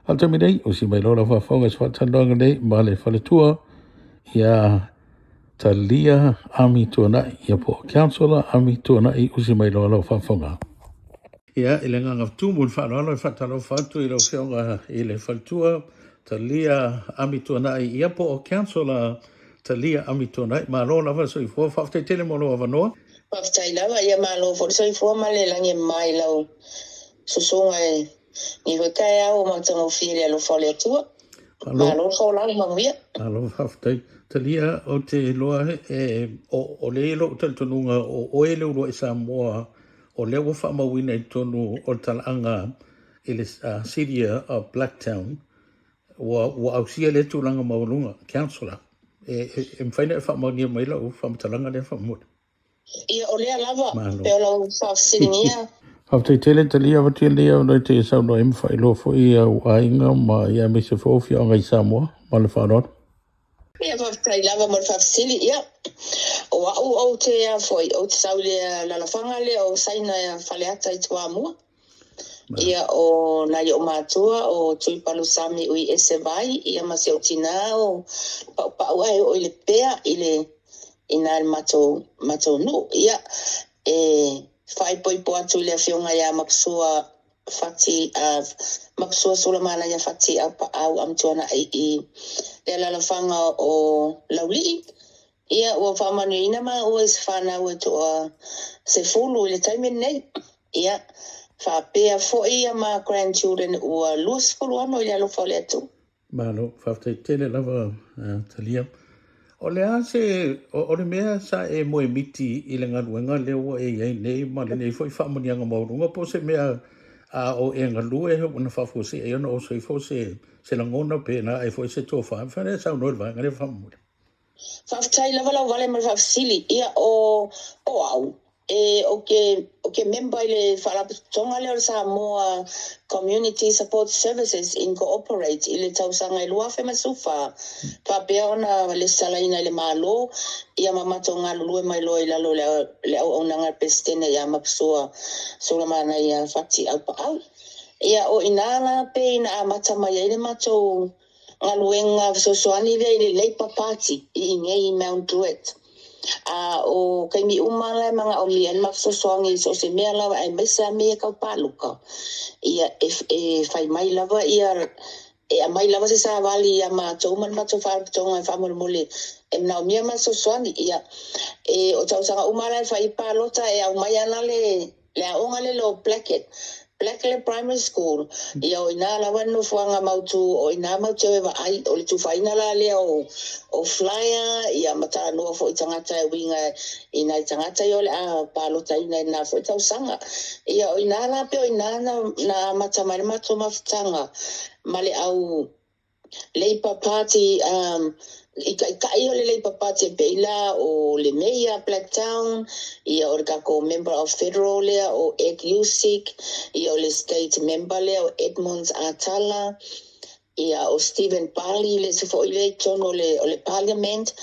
A o le taimi nei, usi mai loa lau faafofoga i se faatalanoaga nei ma le faletua ia Talia Amituanai, ia po o Councillor Amituanai, usi mai loa lau faafofoga. Ia, i le agaga tumu i le faaaloalo e faatalofa atu i lau Afioga i le Faletua Talia Amituanai, ia po o Councillor Talia Amituanai. Malo lava le soifua, faafetai tele mo lou avanoa. Faafetai lava, ia malo foi le soifua ma le lagi e mama i lau susuga i lenei foi taeao ua matagofie i le alofa o le Atua. Malo le folau manuia. Malo faafetai. Talia, ou te iloa e, o, o lea i lou talitonuga o oe le uluai Samoa o lea ua faamauina i totonu o le talaaga i le City of Blacktown, ua, ua ausia lea tulaga maualuga, councillor. E, e, e mafai ona e faamaonia mai lau faamatalaga lea faamolemole? Ia, o lea lava, pei o lau faafesiligia. Faafetai tele Talia avatia lenei avanoa e te saunoa ai ma faailoa foi i au aiga ma ia aemaise foi o afioaga i Samoa. Ma le faaaloalo. Ia, faafetai lava mo le faafesili. Ia, o au ou te a foi, ou te sau i le alalafaga lea o Saina Faleata i Toamua. Ia, o nai ou matua o Tuipalusami Uiese Vai, ia ma si ou tinā o Paupau ae oo i le pea i le i nā le matou matou nuu. Ia, e faaipoipo atu i le afioga iā Makusua Fati a Makusua Sulamanaia Fati Aupaau Amituanai i le alalafaga o Laulii. Ia, ua faamanuiaina maua i se fanau e toa 10 i le taimi lenei. Ia, faapea foi ia ma grandchildren ua 26 i le alofa o le Atua. Malo, faafetai tele lava Talia. O le a se, o le mea sa e moemiti i le galuega lea ua e i ai nei ma lenei foi faamanuiaga maualuga, po o se mea a o e galue na faafuasei ai ona oso ifo se, se lagona pe na ae foi se tofa. E mafai ona e saunoa i le vaega lea faamolemole. Faafetai lava lau vale ma le faafesili. Ia, o, o au, e, ou te, ou te member i le faalapotopotoga lea o le Samoa Community Support Services Incorporate i le tausaga e 2014, faapea ona lesitalaina i le Malo, ia ma matou galulue mai loa i lalo o le, le auaunaga a le Peresetene ia Mapusua Sulamanaia Fati Aupaau. Ia, o i ina la pei na amata mai ai le matou galuega fesoasoani lea i le Labour Party i inei i Mount Druitt. A o taimi uma la e manaomia ai le ma fesoasoani i so o se mea lava aemaise lava mea ia tau palota, ia e, e fai mai lava ia e aumai lava se savali ia matou ma le matou faalapotopotoga e faamolemole e manaomia ma fesoasoani. Ia, e, o tausaga uma la e fai palota e aumai lava le Le aoga lele o Blackett, Blacklet Primary School, ia o ina lava le nofoaga mautu, o ina matou te o e vaai, o le tufaina la lea o, o flyer, ia ma talanoa foi i tagata e uiga i nai tagata ia o le a palotaina i lena foi tausaga. Ia o ina la pei o ina na, na amata mai le matou mafutaga ma le au Labour Party i taitai o le Labour Party e pei la o le Mayor Blacktown, ia o le tatou Member of Federal lea o Ed Husic, ia o le State Member lea o Edmonds Atala, ia o Stephen Parley le isi foi lea i totonu o le, o le Parliament.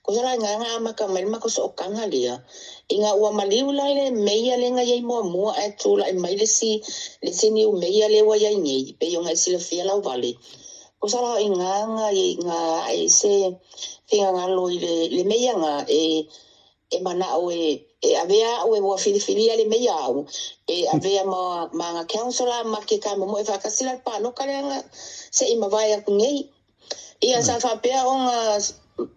Kosa la ina na amata mai le matou sootaga lea, ina ua maliu la le Mayor lea na i ai muamua ae tulai mai le isi, le isi new Mayor lea ua i ai nei, pei ona e silafia lauvale. Kosa la i na na na ae ai se finagalo i le, le meia na e, e manao e, e avea au e ua filifilia le meia au, e avea ma, ma ana councillor ma ke kamomoe faatasi la le paloka lea na se i mavae atu nei. Ia sa faapea ona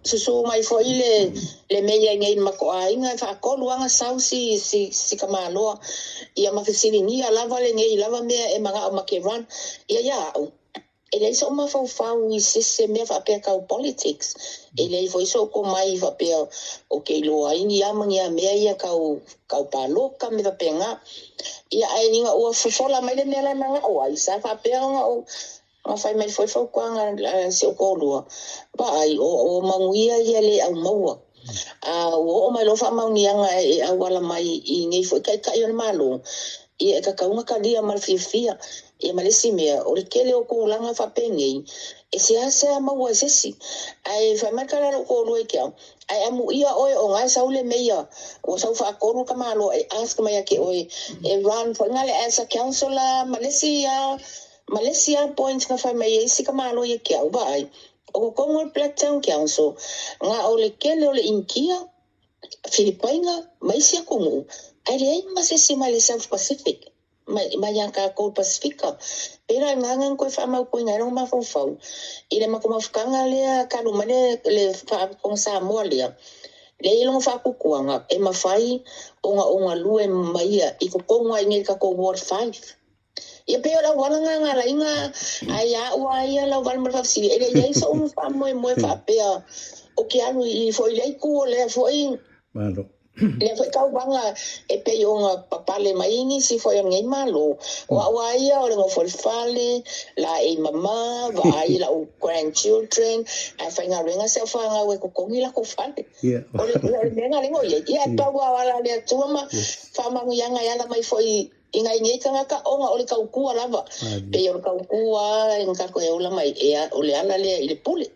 susu mai foi le, le meia i nei i le matou aiga e faatolu ana sau si, si, si tamaloa, ia ma fesiligia lava lenei lava mea e manao ma ke run, ia ia au. E leai so'u mafaufau i se mea faapea tau politics. E leai foi so'u tomai faapea ou te iloa ai ni a ma ni a mea ia tau, tau paloka ma mea faapena. Ia ae ina ua fofola mai le mea la e mana'o ai, sa faapea ona ou, ona fai mai foi fautuaga a si ou toalua, Vaai, o, o manuia ia le aumaua. A ua oo mai loa faamaoniaga e auala mai i nei foi taitai o le Malo, Ia e tatau ona talia ma le fiafia. Ia ma le isi mea, o le tele o tulaga faapenei, e seasea maua e se isi. Ae fai mai le tala a lou toalua ia te au, Ae amuia oe o na e sau le meia, ua sau faatolu tamaloa e ask mai ia te oe e run foi na le as a councillor ma le isi a ma le isi a point na fai mai ai isi tamaloa ia te au, vaai, o totonu o le Blacktown Council, na o le tele o le Initia, Filipaina ma isi atunuu, ae leai ma se isi mai le South Pacific, mai, mai ia tatou i le Pasifika. Pei la o i ina na toe faamautuina ai lona mafaufau i le matou mafutaga lea talu mai le, le Faalapotopotoga Samoa lea, lea e i ai lona faatuatuaga e mafai ona ou galue ma ia i totonu lava i inei i le tatou Ward 5. Ia pei o le auala lena na ala ai ona ae ia au lava ia lau vale ma le faafesili, e le i i ai so'u faamoemoe faapea ou te alu i foi i lea itu o lea foi Malo. lea foi tauvaga e pei ona papale mai ai nisi foi o lenei Malo. O au lava ia o le nofo i le fale, laei mama, vaai i la'u grandchildren, ae faigaluega si au fanau e totogi latou fale. O le, o le mea lena lea na ou i ai. Ia ae pau lava o ala a le Atua ma faamanuiaga e ala mai foi I nai nei tagata ona o le tautua lava. Pei o le tautua na tatou e ola mai ea, o le ala lea i le pule.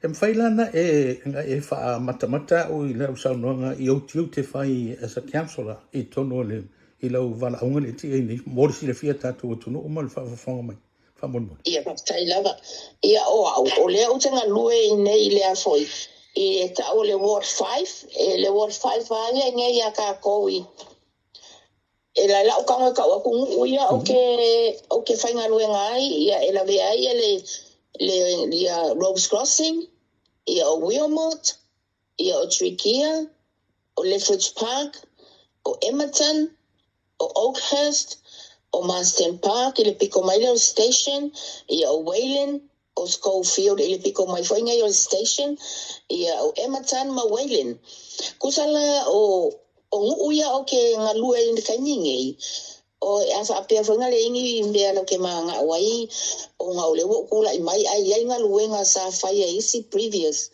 E mafai la na e, na e faamatamata au i lau saunoaga i ou tiute fai as a councillor i totonu o le, i lau valaauga lea e tii ai nei, mo le silafia e tatou atunuu ma le faafofoga mai. Faamolemole. Ia, faafetai lava. Ia, o au, o lea ou te galue i nei i lea foi, i e tau o le Ward 5, e le Ward 5 lava ia i nei ia tatou i, E lae lau tago e tau atu nuu ia o ke o ke faigaluega ai ia e lavea ai ia le le ia Robes Crossing, ia o Wilmot, ia o Trikia, o Lethbridge Park, o Emmerton, o Oakhurst, o Marsden Park i le piko mai lea o le station, ia o Wayland, o Schofield i le piko mai foi nei o le station, ia o Emmerton ma Wayland. Kusa la o o nuu ia o ke galue i le taimi nei, o a faapea foi na leai ni mea lau ke manao ai ona o lea ua ou tulai mai ae i ai galuega sa fai e isi previous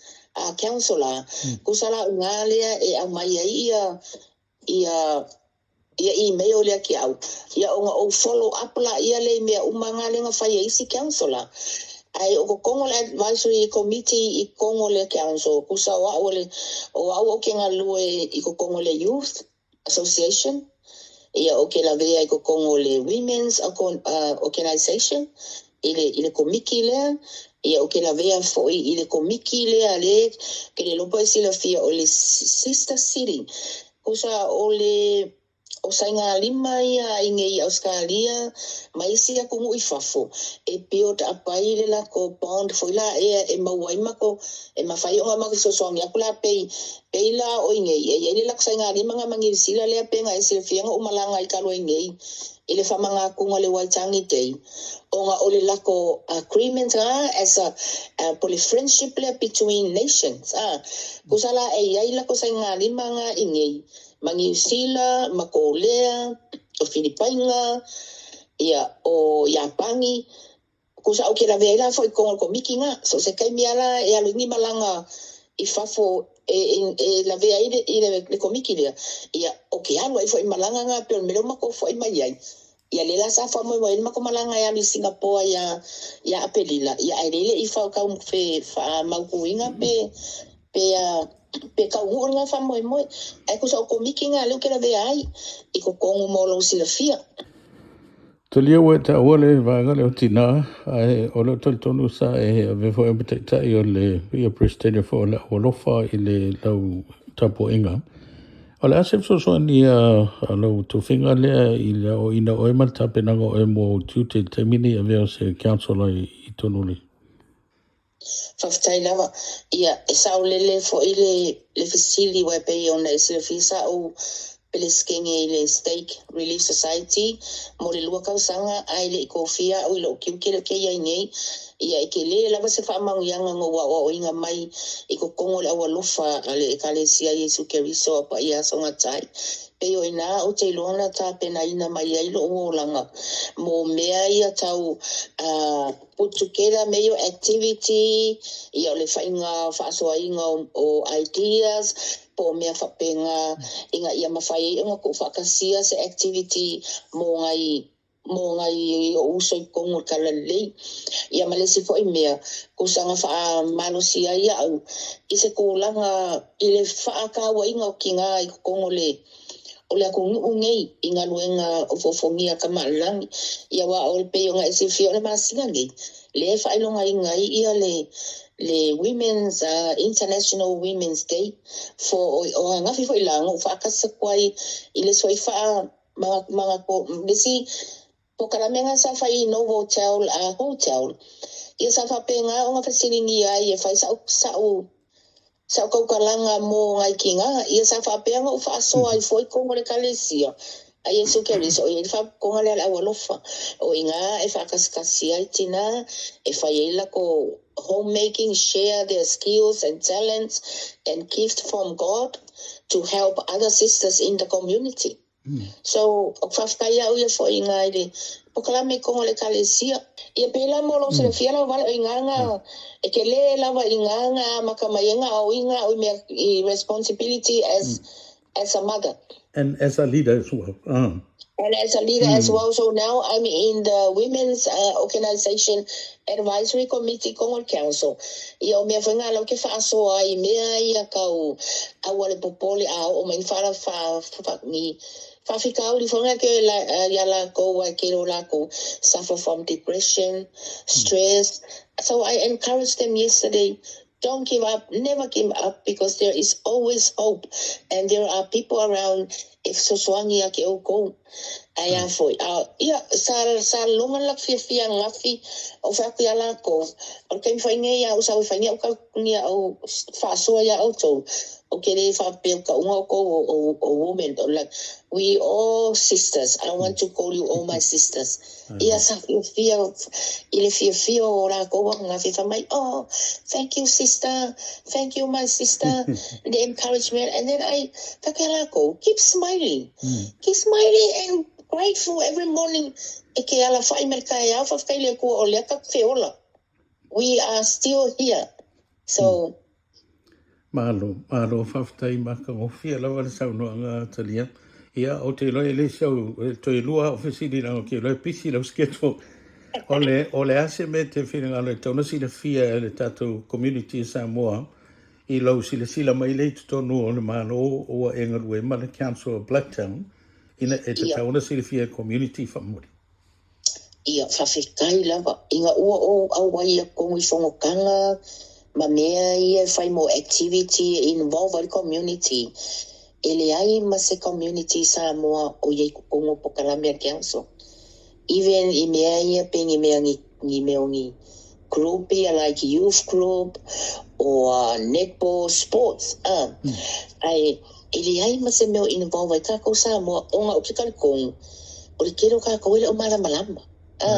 councillor, kusa la o i ina lea e aumai ai ia ia ia email lea ki au, ia ona ou follow up laia lea i mea uma nga lea na fai e isi councillor. Ae o kokogo le advisory committee i kogo le council, kusa o au o le, o au ou ke galue i kokogo le youth association, ia ou ke lavea i kokogo le women's organization, i le, i le komiki lea, ia ou ke lavea foi i le komiki lea le ke le iloa po e silafia o le sister city. Kusa o le o saigalima ia i nei i Ausetalia ma isi atunuu i fafo e build up ai le latou bond foi la ea e maua ai matou e mafai ona matou fesoasoani atu la pei pei la o i nei e i ai le latou saigalima na ma Niu Sila lea pe na e silafia na ou malaga ai talu ai nei i le faamagatuga o le Waitangi Day ona o le lako agreement a as a po le friendship lea between nations a tusa la e i ai lako saigalima nga i nei ma Niu Sila ma Kolea o Filipaina ia o Iapani Kusa ou ke lawe ai la foi kongo komiki nga so se taimi a la e alu ni malaga i fafo e e lawe ai le i le komiki lea ia o ke alu ai foi malaga nga pe o le mea lea ua matou foi mai ai ia lea la sa faamoemoe ai le matou malaga e alu i Singapoa ia ia Apelila ia ae le i tau fe faamautuina pe pe pe taunuu lena faamoemoe ae kusa o komiki nga lea ou te lavea ai i totonu mo lou silafia. Talia ua e taua le vaega lea o tinā, ae o lou talitonu sa e avea foi ma taitai o le ia Peresetene foi o le Au Alofa i le lau tapuaiga. O le a se fesoasoani a lau tofiga lea i le aoaoina o oe ma le tapenaga o oe mo ou tiute i le taimi nei avea o se councillor i totonu o le Faafetai lava. Ia, e saolele foi le, le fesili aua e pei ona e silafia sa ou Peresetene i le Stake Relief Society mo le 2 tausaga ae le i tofia au i lou tiute lea ou te i ai nei. Ia, e tele lava se faamanuiaga na ou aoaoina mai i totonu o le aualofa a le Ekalesia Iesu Keriso a Paia Aso Gatai. Pei o i ina ou te iloa na tapenaina mai ai lou olaga mo mea ia tau put together me your activity, ia o le faiga faasoaina o ideas. Po o mea faapena ina ia mafai ai ona tuufaatasia se activity mo nai mo nai o'u uso i totonu o le Talalelei. Ia ma le isi foi mea, tusa na faamalosia ai a'u i se tulaga i le faatauaina o tinā i totonu o le o le atunuu nei i galuega o foofogia a Tamalelagi. Ia aua o le pei ona e silafia o le masina nei lea e faailogaina ai ia le le Women's International Women's Day for o ananafi foi la na ou faatasi atu ai i le isi foi faa le isi polokalame na sa fai i Novotel Hotel. Ia sa faapena ona fesiligia ai e fai sa'u sa'u sa'u tautalaga mo nai tinā. Ia sa faapea ona ou faasoa ai foi totonu o le Ekalesia a Iesu Keriso, o i ai le faapotopotoga lea a le aualofa. O i ina e faakasikasi ai tinā e fai ai latou homemaking, share their skills and talents and gift from God to help other sisters in the community. So, o faafetai au ia foi i i le polokalame i totonu o le Ekalesia. Ia pēlā mo lou silafia lau vale o i ngā e ke lē lava i ngā ngā maka mai e ngā o i ngā o i mea i responsibility as a mother. And as a leader as well. And as a leader as well. So now I'm in the Women's Organization Advisory Committee Kongo Council. Ia o mea foi ngā lau ke whaasoa ai mea ia kau aua le popole a o mai whara wha, wha, ni whawhikauri foi ngā ke la, ia lākou ai ke ro lākou suffer from depression, stress. So I encouraged them yesterday, don't give up, never give up, because there is always hope and there are people around e fesoasoani ia te outou. Ae a foi, a, ia, sa, sa loga le latou fiafia ananafi o fai atu iā latou, o le taimi foi nei a ou sau e fai ni a'u tau, ni a'u faasoa iā outou, ou te lē faapea ua tauga outou o, o, o women, o like, we all sisters, I want to call you all my sisters. Ia sa fiafia i le fiafia o latou ananafi fai mai, oh, thank you sister, thank you my sister, the encouragement, and then I fai atu iā latou, keep smiling, keep smiling and grateful every morning e ke alafa'i mai le taeao, faafetai i le Atua o lea tatou te ola. We are still here. So, Malo, malo, faafetai matagofie lava le saunoaga a Talia. Ia, ou te iloa e le isi au, e toe lua au fesili leaga ou te iloa e pisi lau schedule. O le, o le a se mea e te finagalo e tatau ona silafia e le tatou community i Samoa i lou silasila mai lea i totonu o le Malo ua e galue ma le Council of Blacktown ina e tatau ona silafia e community faamolemole. Ia, faafetai lava. Ina ua ou auai i totonu i fonotaga ma mea ia e fai mo activity e involve ai le community, e leai ma se community i Samoa o i ai i totonu o polokalame a le council. Even i mea ia pei ni mea ni, ni mea o ni group ia like youth group or netball sports, ah, ae E leai ma se mea o involve ai kākou Samoa ona o ke talitonu o le tele o kākou e le o malamalama. A,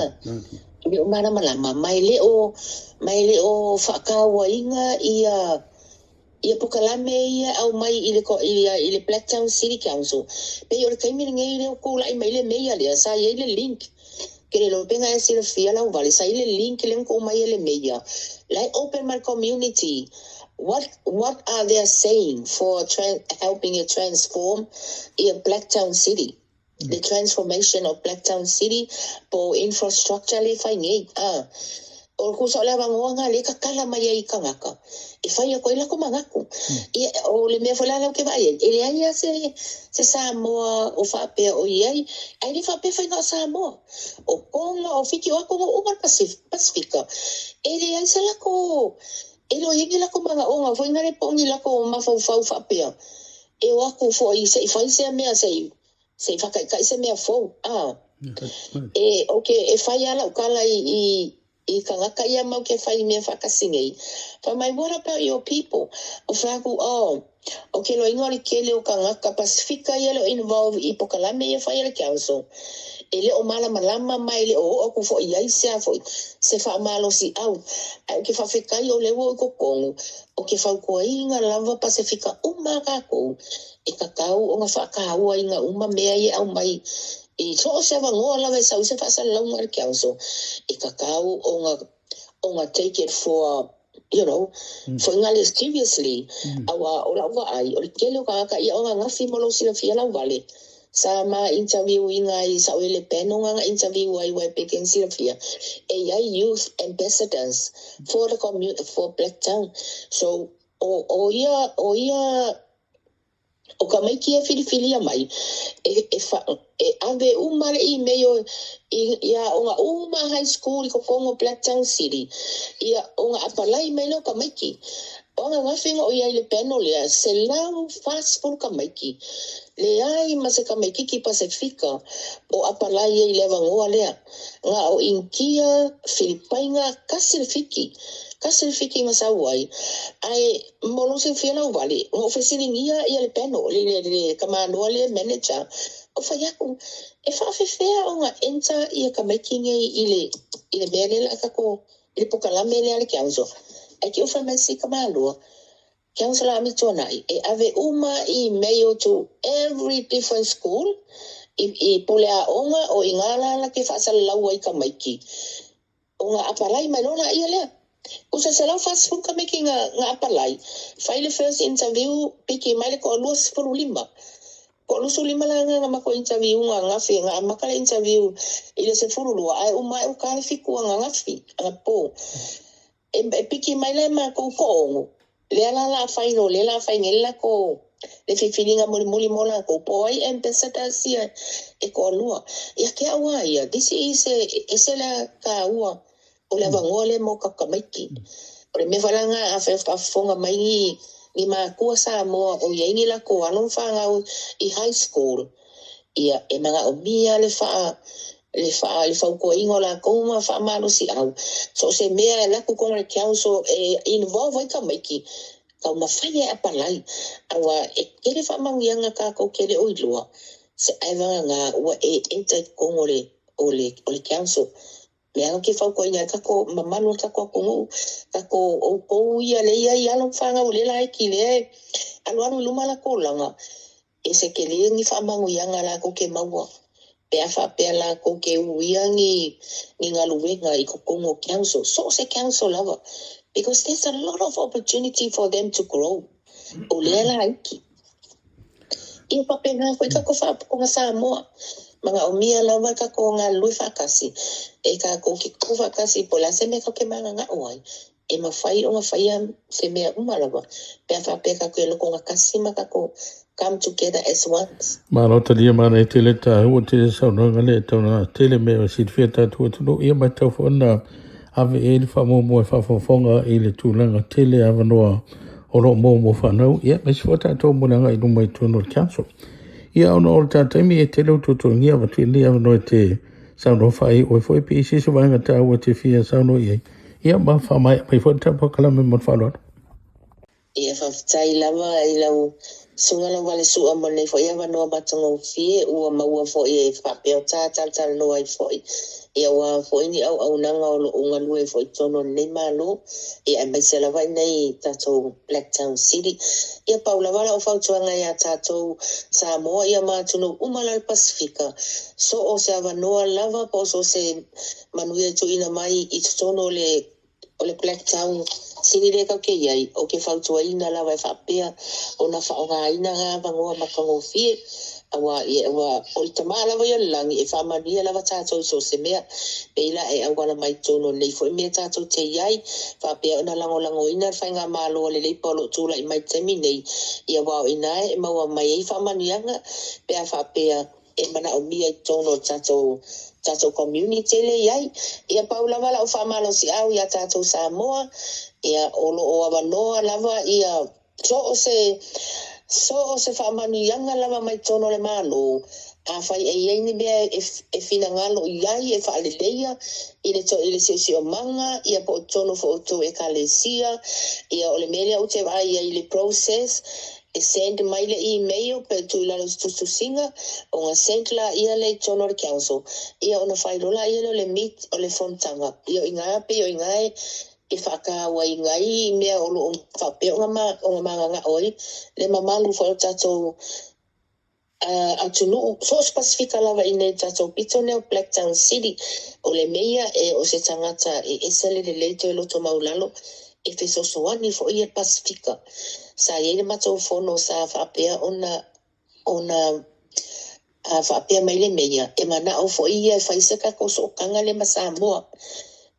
e le o malamalama, ma e le o, ma e le o faakauaina ia, ia polokalame ia e aumai i le, i le, i le Blacktown City Council. Pei o le taimi lenei lea ua tulai mai le meia lea, sa i ai le link. Ke le iloa pe na e silafia lau vale, sa i ai le link lea na tuu mai e le meia, la e open mai le community. What what are they saying for helping you transform ia Blacktown City? The transformation of Blacktown City po o infrastructure lea e fai nei. Ah, o le tusa o le avanoa lena lea e tatala mai ai i tagata e fai atu ai latou manatu. Ia, o le mea foi la lea ou te vaai ai, e leai lava se, se Samoa o faapea o i ai, ae le faapea faiga o Samoa. O Tonga, o Fiti, o atunuu uma o le Pasifika, e leai se latou E le o i ai ni latou manaoga foi nale po o ni latou mafaufau faapea e o atu foi se i fai sea mea se i se i faataitai se mea fou a e ok e fai a lau tala i i i tagata ia mau ke fai mea faatasi nei fai mai what about your people o fai atu oh o ke loiga o le tele o tagata Pasifika ia le o involve i pokalame ia fai a le council e le o malamalama ma e le o oo atu foi i ai se a foi se faamalosiau. Ae ou te faafetai o lea ua ou i totonu o ke fautuaina lava Pasifika uma a kākou e tatau ona faakāuaina uma mea ia e aumai i so o se avanoa lava e sau ai se faasalalauga a le council e tatau ona ona take it for. You know, foaiga le seriously, auā o lau vaai, o le tele o tagata ia o ananafi mo lou silafia lauvale, sa ma interview ina ai sa o i le panel na na interview ai wai pe ken silafia, e iai youth ambassadors for the community, for Blacktown. So, o, o ia, o ia, O tamaiti e filifilia mai, e, e, wha, e ave uma le email i, i aoga uma high school i totonu o Blacktown City, ia ona apalai mai lea o tamaiti. O ananafi na o i ai i le panel lea, 140 tamaiti. Leai ma se tamaititi Pasefika o apalai ai i le avanoa lea. Na o Initia, Filipaina, tasi le Fiti. Tasi le Fiti na sau ai. Ae Mo lou silafia lauvale, na ou fesiligia ia le panel, le, le, le tamāloa lea manager, o fai atu, e faafefea ona enter ia tamaiti nei i le, i le mea lea la tatou, i le pokalame lea a le council. Ae te i ua fai mai si tamāloa, Councillor Amituanai, e ave uma email to every different school, i, i pule aoga o i ngā la la ke faasalalau ai tamaiti. Ona apalai mai loa laia lea. Usa 140 tamaiti na na apalai, fai le first interview, piki mai le toa 25. Toa 25 la na na matou interview ina ananafi, na amata le interview i le 12 ae uma ae uta le 7 ananafi, anapo. E piki mai la e matou toaono, lea la la fai no lea la fai nei le latou le filifiliga mulimuli mo latou po o ai ambassadors ia e toalua. Ia te au a ia, this is e ese le taua o le avanoa lea mo tatou tamaiti. O le mea foi la lena afai o faafofoga mai ni ni matua Samoa o i ai ni latou alo ma fanau i high school, Ia, e manaomia le faa, le faa, le fautuaina o latou ma faamalosiau. So o se mea e alu atu totonu o le council e involve ai tamaiti, taumafai e apalai. Aua e tele faamanuiaga tatou te le o iloa, se ae vagana ua e enter i totonu o le, o le, o le council. Mea ou te fautuaina ai tatou mamalu o le tatou atunuu, tatou outou ia lea e i ai alo ma fanau o lea laiti lea e alualu i luma latou olaga, E se tele ni faamanuiaga latou te maua pe a faapea latou te uia ni ni galuega i totonu o council, so o se council lava because there's a lot of opportunity for them to grow. O lea laiti. Ia faapena foi tatou faalapotopotoga Samoa, manaomia lava tatou galulue faatasi e tatou te tutu faatasi po o le a se mea tatou te mananao ai E mafai ona faia se mea uma lava pe a faapea tatou e lotogatasi ma tatou come together as one. Malo talia manaia tele taua tele saunoaga lea e tau na tele mea e silafia tatou atunuu ia ma e tatau foi ona ave i ai le faamuamua e faafogafoga i le tulaga tele avanoa o lo o maua mo fanau ia aemaise foi tatou mo le agai i luma i totonu o le council. Ia ona o le ta taimi e tele o tuatuagia avatu i lenei avanoa e te saunoa faaiu ai foi pe i se isi vaega taua e te fia saunoa i ai. Ia ma faamaea mai foi le tatou polokalame ma le faaaloalo. Ia faafetai lava i lau Susuga Lauvalesu'a mo lenei foi avanoa matagofie ua maua foi e faapea o ta talatalanoa ai foi ia aua foi ni auaunaga o lo o galue ai foi i totonu o lenei Malo ia aemaise lava i nei tatou Blacktown City. Ia pau lava lau fautuaga ia tatou Samoa ia ma atunuu uma la le Pasifika so o se avanoa lava po o so o se Manuia e tuuina mai i totonu o le o le Blacktown City lea tatou te i ai, ou te fautuaina lava e faapea ona faaaogaina ngā avanoa matagofie, auā ia ua o le Tama lava ia o le lagi e faamanuia lava tatou i so o se mea, pei la e auala mai totonu o nei foi mea tatou te i ai, faapea ona lagolagoina le Faigamalo a le Leipa o lo o tulai mai i le taimi nei, ia aua o i ina e maua mai ai faamanuiaga pe a faapea e manaomia i totonu o le tatou tatou community lea e i ai. Ia pau lava lau faamalosiau ia tatou Samoa, ia o lo o avanoa lava ia so o se so o se faamanuiaga lava mai totonu o le Malo, afai e i ai ni mea e e finagalo i ai e faaleleia i le i le siosiomaga ia po o totonu foi o tou Ekalesia, ia o le mea lea ou te vaai ai i le process E send mai le email pe tuu i lalo i se tusitusiga, ona send laia lea i totonu o le council, ia ona fai loa laia lea o le meet o le fonotaga. Ia o i ina pei o i ina e faatauaina ai mea o lo o faapea ona mananao ai le mamalu foi o le tatou atunuu, so o se Pasifika lava i inei i le tatou pito nei o Blacktown City. O le meia e o se tagata e ese le lelei toe loto maulalo. E fesoasoani foi ia le Pasefika. Sa i ai le matou fono sa faapea ona ona faapea mai le meia, e manao foi ia e fai se tatou sootaga lea ma Samoa.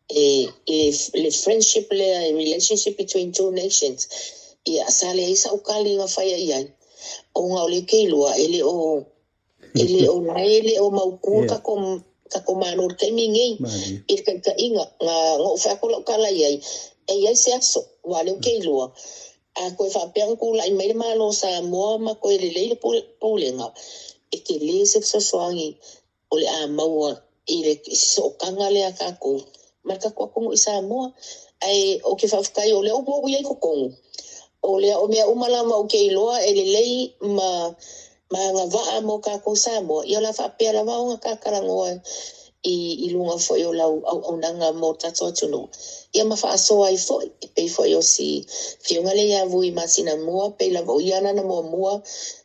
E, e le friendship lea, relationship between two nations. Ia, sa leai sau tali na faia i ai, ona o lea ou te iloa e le o E le o la e le o mautu le tatou tatou Malo i le taimi lenei i le taitaiga. Na na ou fai atu lau tala i ai, e i ai se aso, aua o lea ou te iloa, a toe faapea ona tulai mai le Malo o Samoa ma toe lelei le pulega, e tele se fesoasoani o le a maua i le sootaga lea a tatou ma le tatou atunuu i Samoa. Ae ou te faafetai o lea ua ou i ai i totonu, o lea o mea uma lava ou te iloa e lelei ma ma agavaa mo tatou Samoa, ia o le a faapea lava ona ta talanoa i i luga foi o lau auaunaga mo le tatou atunuu, ia ma faasoa ai foi. E pei foi o si Afioga lea ia Vui Masinamua, pei lava o ia lana muamua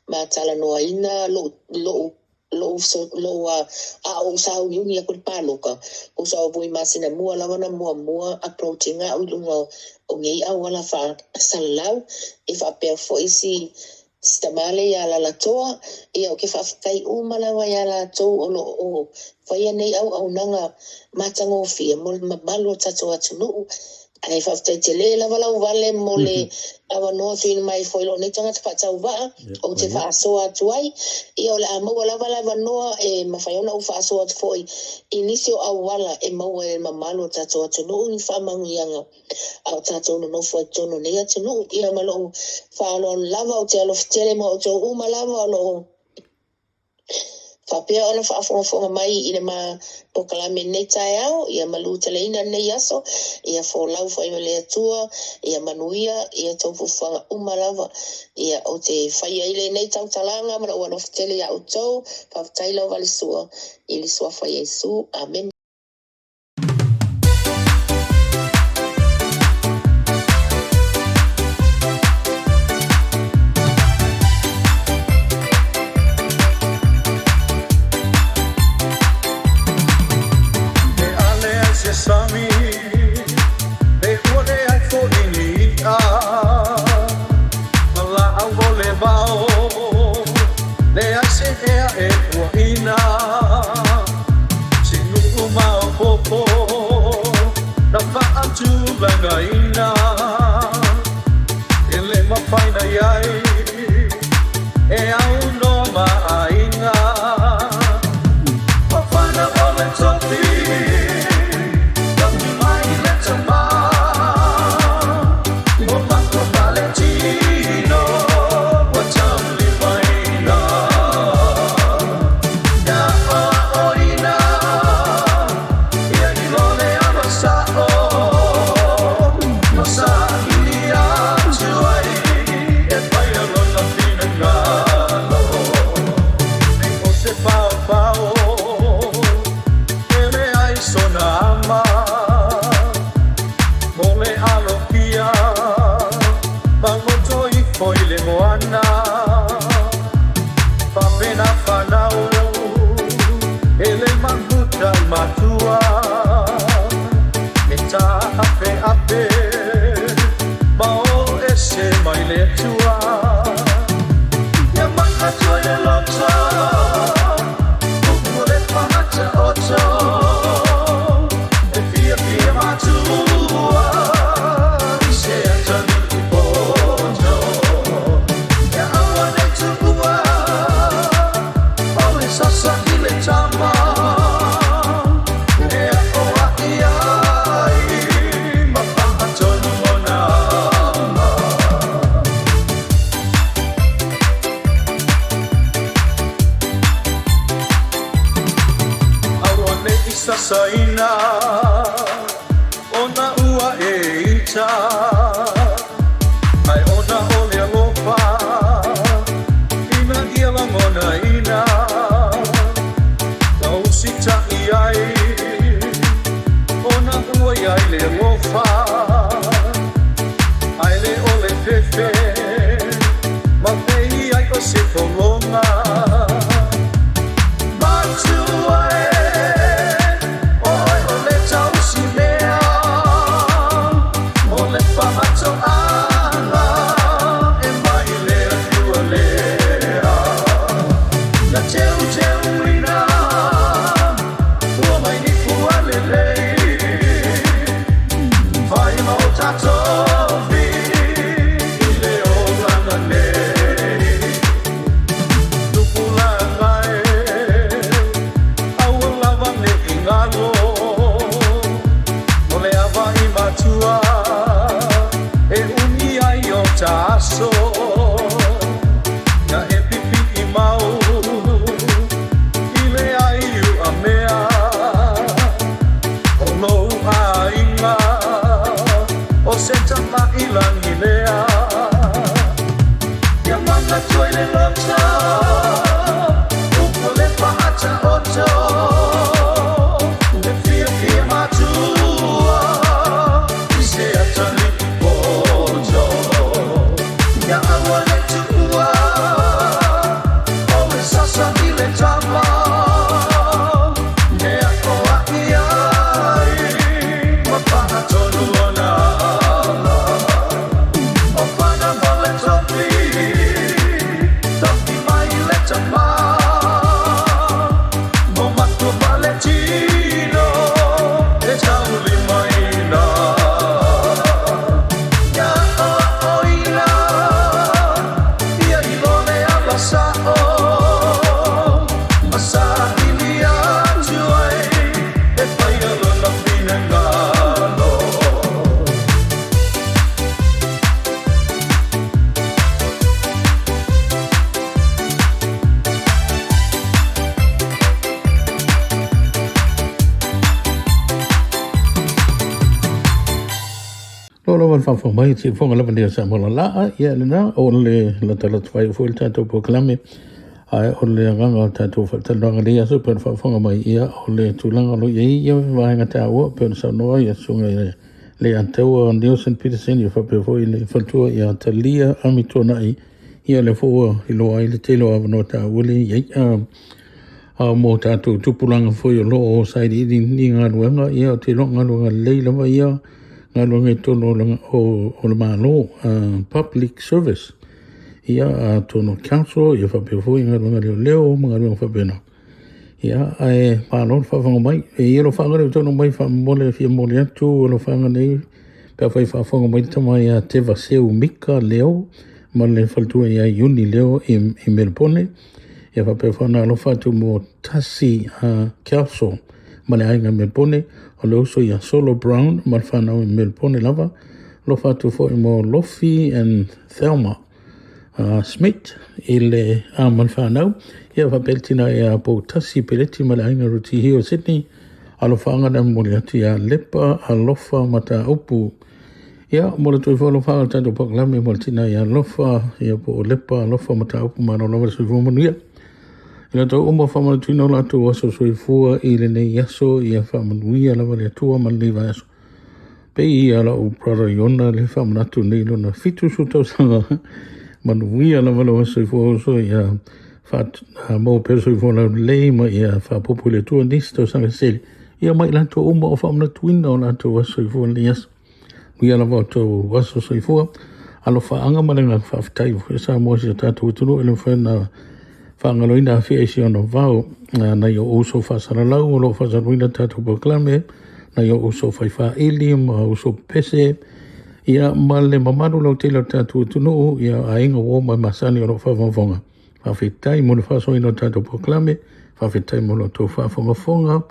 ma talanoaina lou lou lou lou a ou sauniuni atu i le palota, tusa o Vui Masinamua lava na muamua approach ina au i luga o nei auala faasalalau, e faapea foi si Si tama lea ia Lalatoa, ia ou te faafetai uma lava ia latou o lo o faia nei auaunaga matagofie mo le mamalu o le tatou atunuu. Ae faafetai tele lava Lauvale mo le avanoa tuuina mai foi i lou nei tagata faatauvaa ou te faasoa atu ai. Ia o le a maua lava le avanoa e mafai ona ou faasoa atu foi i nisi o auala e maua e le mamalu o le tatou atunuu ni faamanuiaga a o tatou nonofo ai totonu o nei atunuu. Ia ma lou faaaloalo lava, ou te alofa tele ma outou uma lava o lo o faapea ona faafogafoga mai i le ma polokalame i lenei taeao, ia maluteleina lenei aso, ia folau foi ma le Atua, ia manuia ia tou fuafuaga uma lava. Ia ou te fai ai lenei tautalaga ma lou alofa tele iā outou. Faafetai lau valesoa i le suafa o Iesu. Amene. E ale ai se sami, e ua le ai foi ni i'a, ma laau o le vao, leai se ea e puaina. Se nuu maopoopo na faatulagaina, e le mafai na i ai e aunoa ma aiga. Mafana o le tofi, tofi mai le tama, o matua ma le tino ua taulimaina. Ia aoaoina, ia lilo le ava sa'o, ma saili atu ai e faia lona finagalo. O se paopao e leai sona ama, mo le alofia magoto ifo i le moana. Faapena fanau e le mafuta i matua, e taapeape ma o ese mai le Atua. Ia makatua i le loto, upu o le fagataoto, e fiafia matua i se atalii poto. Ia aua nei tuua o le sasa i le tama, e aoai ai ma faagatonu ona ama. Aua ne i sasaina ona ua e ita, ae ona o le alofa ina ia lagonaina. Na usitai ai ona ua i ai le alofa, ae le o le fefe ma pei ai o se tologa. Matua e, oe o le Faafofoga mai te fofoga lava lea sa mola laa ia lena o le latalata fai foi le tatou polokalame ae o le agaga o tatou faatalanoaga lea aso pe faafofoga mai ia o le tulaga o lo o i ai ia vaega taua pe ona saunoa ia susuga i le Ataua Nelson Peterson ia faapea foi le faletua ia Talia Amituanai ia le foi ua iloa ai le tele o avanoa taua lea i ai a mo tatou tupulaga foi o lo o sailiili ni galuega ia o te iloa galuega lelei lava ia galuega i totonu o le Malo, public service ia atonu council ia faapea foi galuega leoleo ma galuega faapena ia ae malo le faafofoga mai e i ai alofaga lea ua taunuu mai faamomole fia momoli atu alofaga nei pe afai faafofoga mai le tama ia Teva Seu Mika Leo ma le faletua ia Iuni Leo i Melbourne ia faapea foi ona alofa atu mo Tasi Kelso ma le aiga i Melbourne o le uso ia Solo Brown ma le fanau i Melbourne lava alofa atu foi mo Lofi and Thelma Smith i le ma le fanau ia faapea le tina ia Poutasi Peleti ma le aiga Rutihio o Sydney alofaga na momoli atu ia Lepa Alofa Mataupu ia mo le toe foi alofaga o le tatou polokalame mo le tina ia Alofa ia po o Lepa Alofa Mataupu malo lava le soifua manuia i latou uma faamanatuina o latou aso soifua i lenei aso ia faamanuia lava le Atua ma lenei vaiaso pei ia lau brother Iona le faamanatu nei lona 70 tausaga manuia lava le aso soifua uso ia maua pea le soifua laulelei ma ia faapopo i le Atua nisi tausaga sele ia mai latou uma o faamanatuina o latou aso soifua lenei aso ia lava o tou aso soifua alofaaga ma le agaga faafetai foi Samoa si o tatou atunuu e le mafai ona faagaloina afia i si ona vao nai o uso faasalalau o lo o faasalalauina tatou polokalame nai o uso faifaaili ma uso pese ia ma le mamalu lautele o le tatou atunuu ia aiga uo ma masani o lo o faafogafoga faafetai mo le faasoaina o tatou polokalame faafetai mo lo outou faafogafoga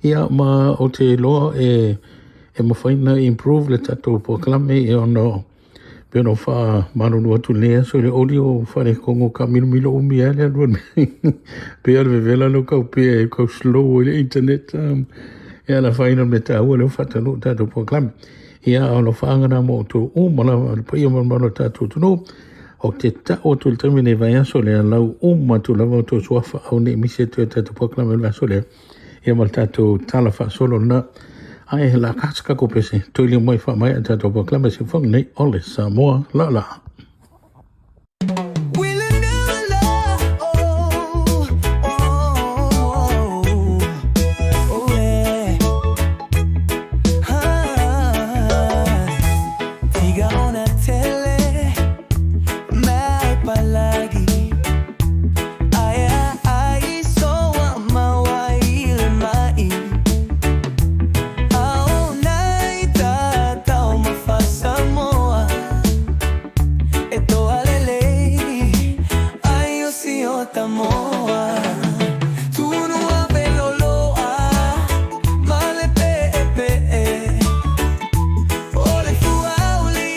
ia ma ou te iloa e mafai ona improve le tatou polokalame ia ona pe ona faamalulu atu lenei aso i le audio faaletonu taamilomilo umi ai le alu pe le vevela leo kau pea e kau slow i le internet ia la faina me taua leo faatanuu tatou polokalame ia o alofaaga na mo outou uma lava le paia ma le mamalu o tatou atunuu o te tau atu le taimi nei vaiaso lea lau uma atu lava outou suafa au nei misi atu e tatou polokalame le vaiaso lea ia ma le tatou tala faasolo lena ae la ka se tatou pese toe lio mai faamaea tatou polokalame siufoga nei o le Samoa laalaa. Tiga ona tele mai palagi Aia ai soa mawai le mai Ao nai tatau mafasamoa E toa lelei ai o si o tamoa Tunua peloloa male pe'epe'e O le fuauli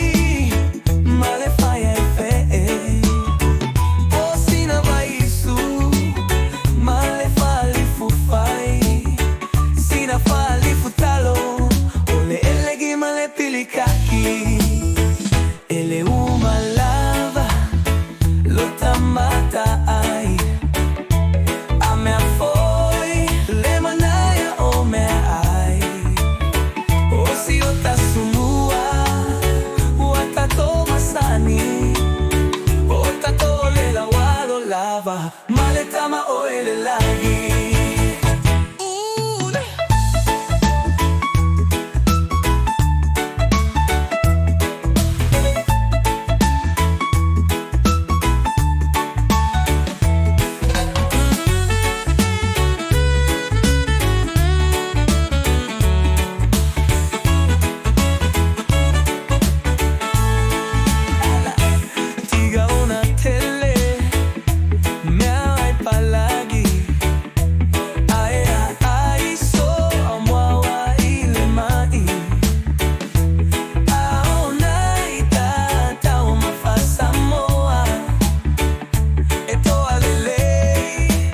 ma le faia e fe'e O sina vaisu ma le falifufai Sina falifutalo O le elegi ma le pilikaki Ele uma lava lo tamata lava ma le tama o i le lagi. Tiga ona tele mea ai palagi ae a ai so amuawa i le mai a ona i tatau ma Samoa e toa lelei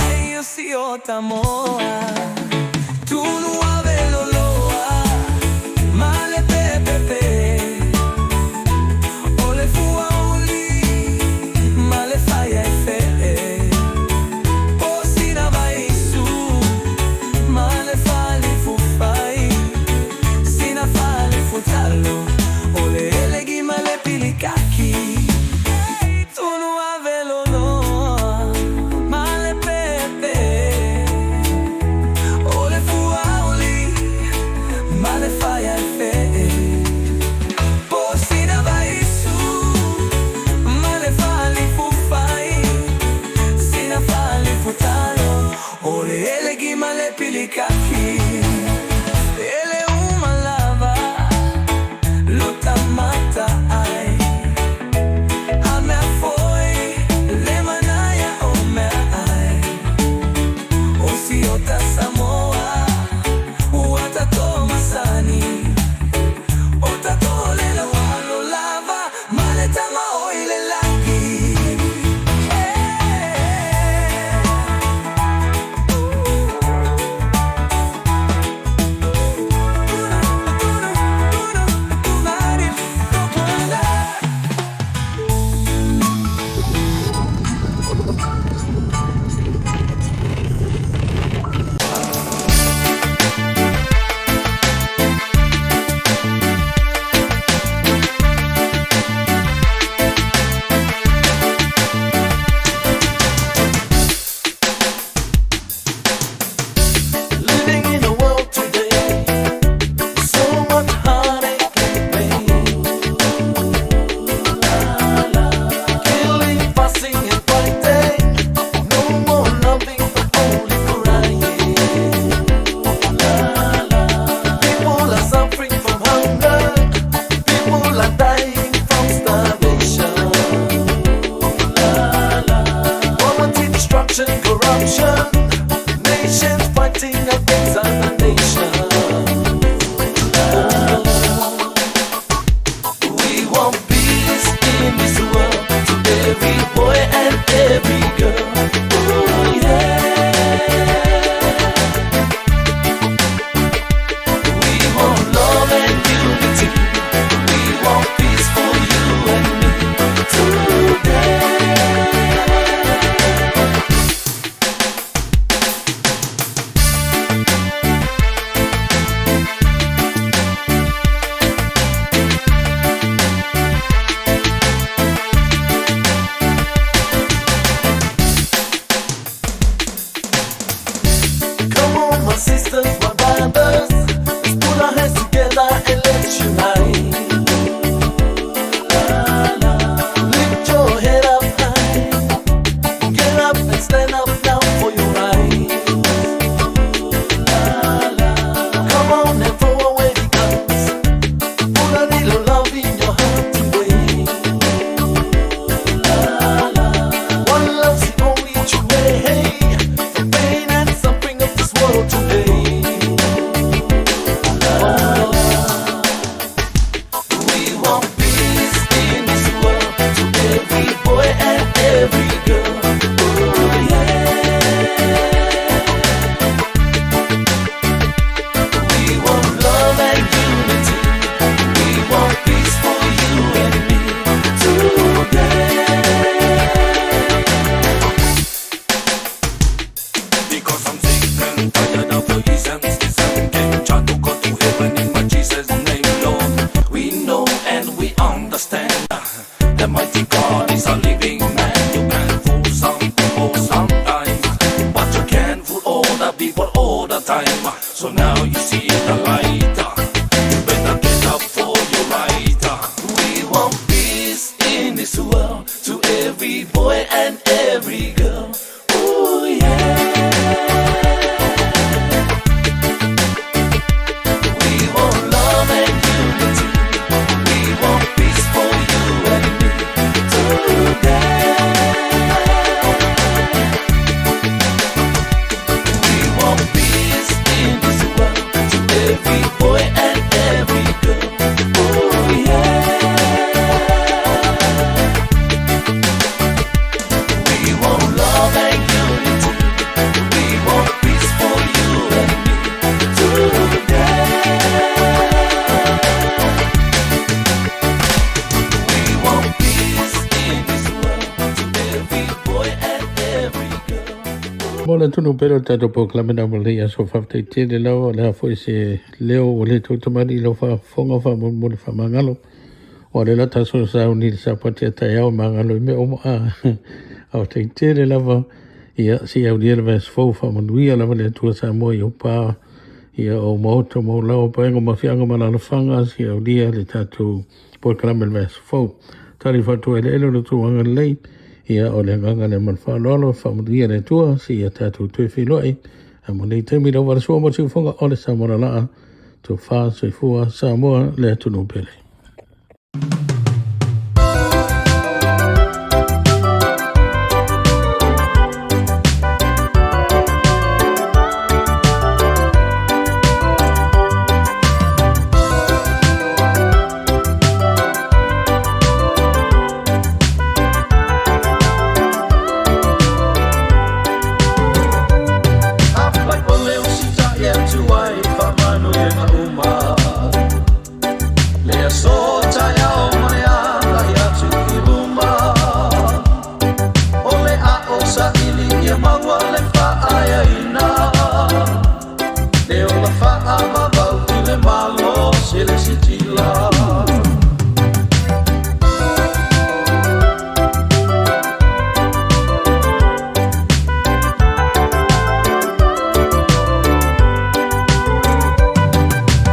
ai o si o tamoa. Tunu aveloloa ma le pepepe o le fua uli ma le faia e fee o sina vaisu ma le fale fufai sina fale futalo o le elegi ma le pilikaki. Tunu aveloloa ma le pepe o le fua uli ma le faia e fee Po sina vaisu ma le fale fufai sina fale futalo o le elegi ma le pilikaki. Ele uma lava lo tamata ai a mea foi le manaia o mea ai o si ota Samoa ua tato masani o tato le laualo lava ma le tama o i le lagi. Living in a world today, so much heartache and pain. Killing, fussing and fighting, no more loving but only crying. People are suffering from hunger, people are dying from starvation. Poverty, destruction, corruption, nations fighting against other nations. We want peace in this world to every boy and every girl. Ooh, yeah. We want love and unity. We want peace for you and me today. every girl. Ooh, yeah. We want love and unity. We want peace for you and me today. We want peace in this world to every boy and every girl. Oh yeah. We want love and unity. We want peace for you and me today. We want peace in this world to every boy and every girl. Mo le atunuu pele o le tatou polokalame na mo lenei aso faafetai tele lava o le a foi se leo ua le tautamani i lau faafofoga faamolemole faamagalo o le la taso sauni le sapati a taeao magalo i mea uma a faafetai tele lava ia se aulia le vaiaso fou faamanuia lava le Atua Samoa i ou pa ia o maota ma ou laoa paega ma afioaga ma alaalafaga se aulia le tatou polokalame le vaiaso fou tali faatuaeleele o le tou agalelei ia o le agaga lea ma le faaaloalo faamanuia le Atua seia tatou toe feiloai a mo nei taimi lau valasoa mo le siufofoga o le Samoa lalaa tofa soifua Samoa le atunuu pele. Afai o le usitai atu ai faamanuiaga uma Le aso taeao ma le agai atu i luma O le ao saili ia maua le faaeaina Le ola faavavau i le malo se le sitila.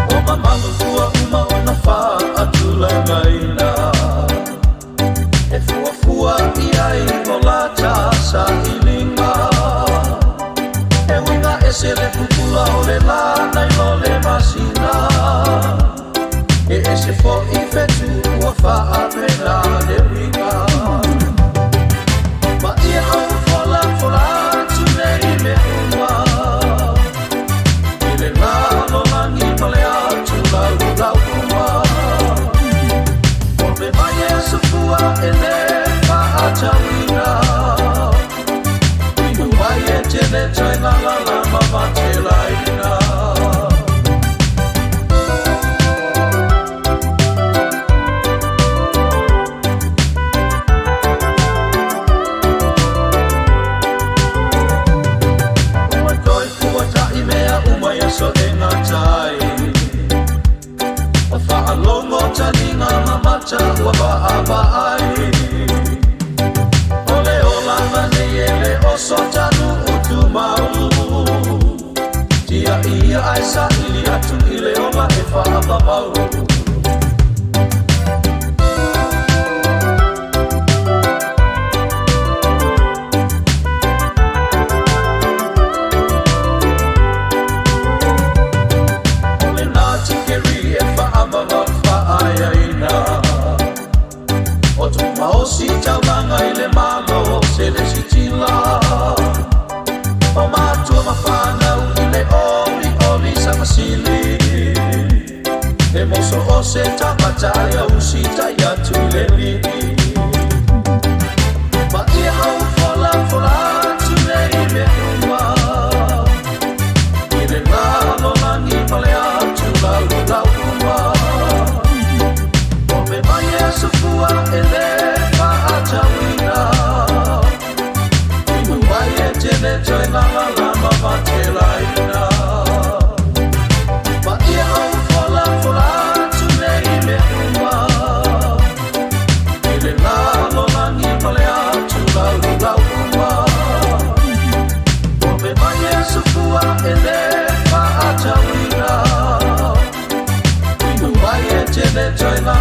O mamalu ua uma ona faatulagaina E fuafua i ai o lata sailiga E uiga ese le pupula o le lā nai lo le masina E ese fo'i fetu ua faapena le uiga Ma ia ou folafola atu nei mea uma I le lalolagi ma le atu laulau uma O le mai e safua e le faatauina Inu mai e tele tai la la la ma matelaina. Ua toe fuata'i mea uma ia so e gatai O faalogo taliga ma mata ua vaavaai O le olaga nei e le oso tanu'u tumau Tia ia ae saili atu i le ola e faavavau. O lena tikeri e faavavau faaeaina O tumaosi taulaga i le malo se le sitila O matua ma fanau i le olioli sagasili E moso o se tagata ia usitai atu i le lii Ma ia ou folafola atu nei mea uma I le lalolagi ma le atu laulau uma O me mai e safua e le faatauina Inu mai e tele tai la la la ma matelaina Ma ia ou folafola atu nei mea uma I le lalolagi ma le atu laulau uma O me mai e safua e le faatauina Inu mai e tele tai la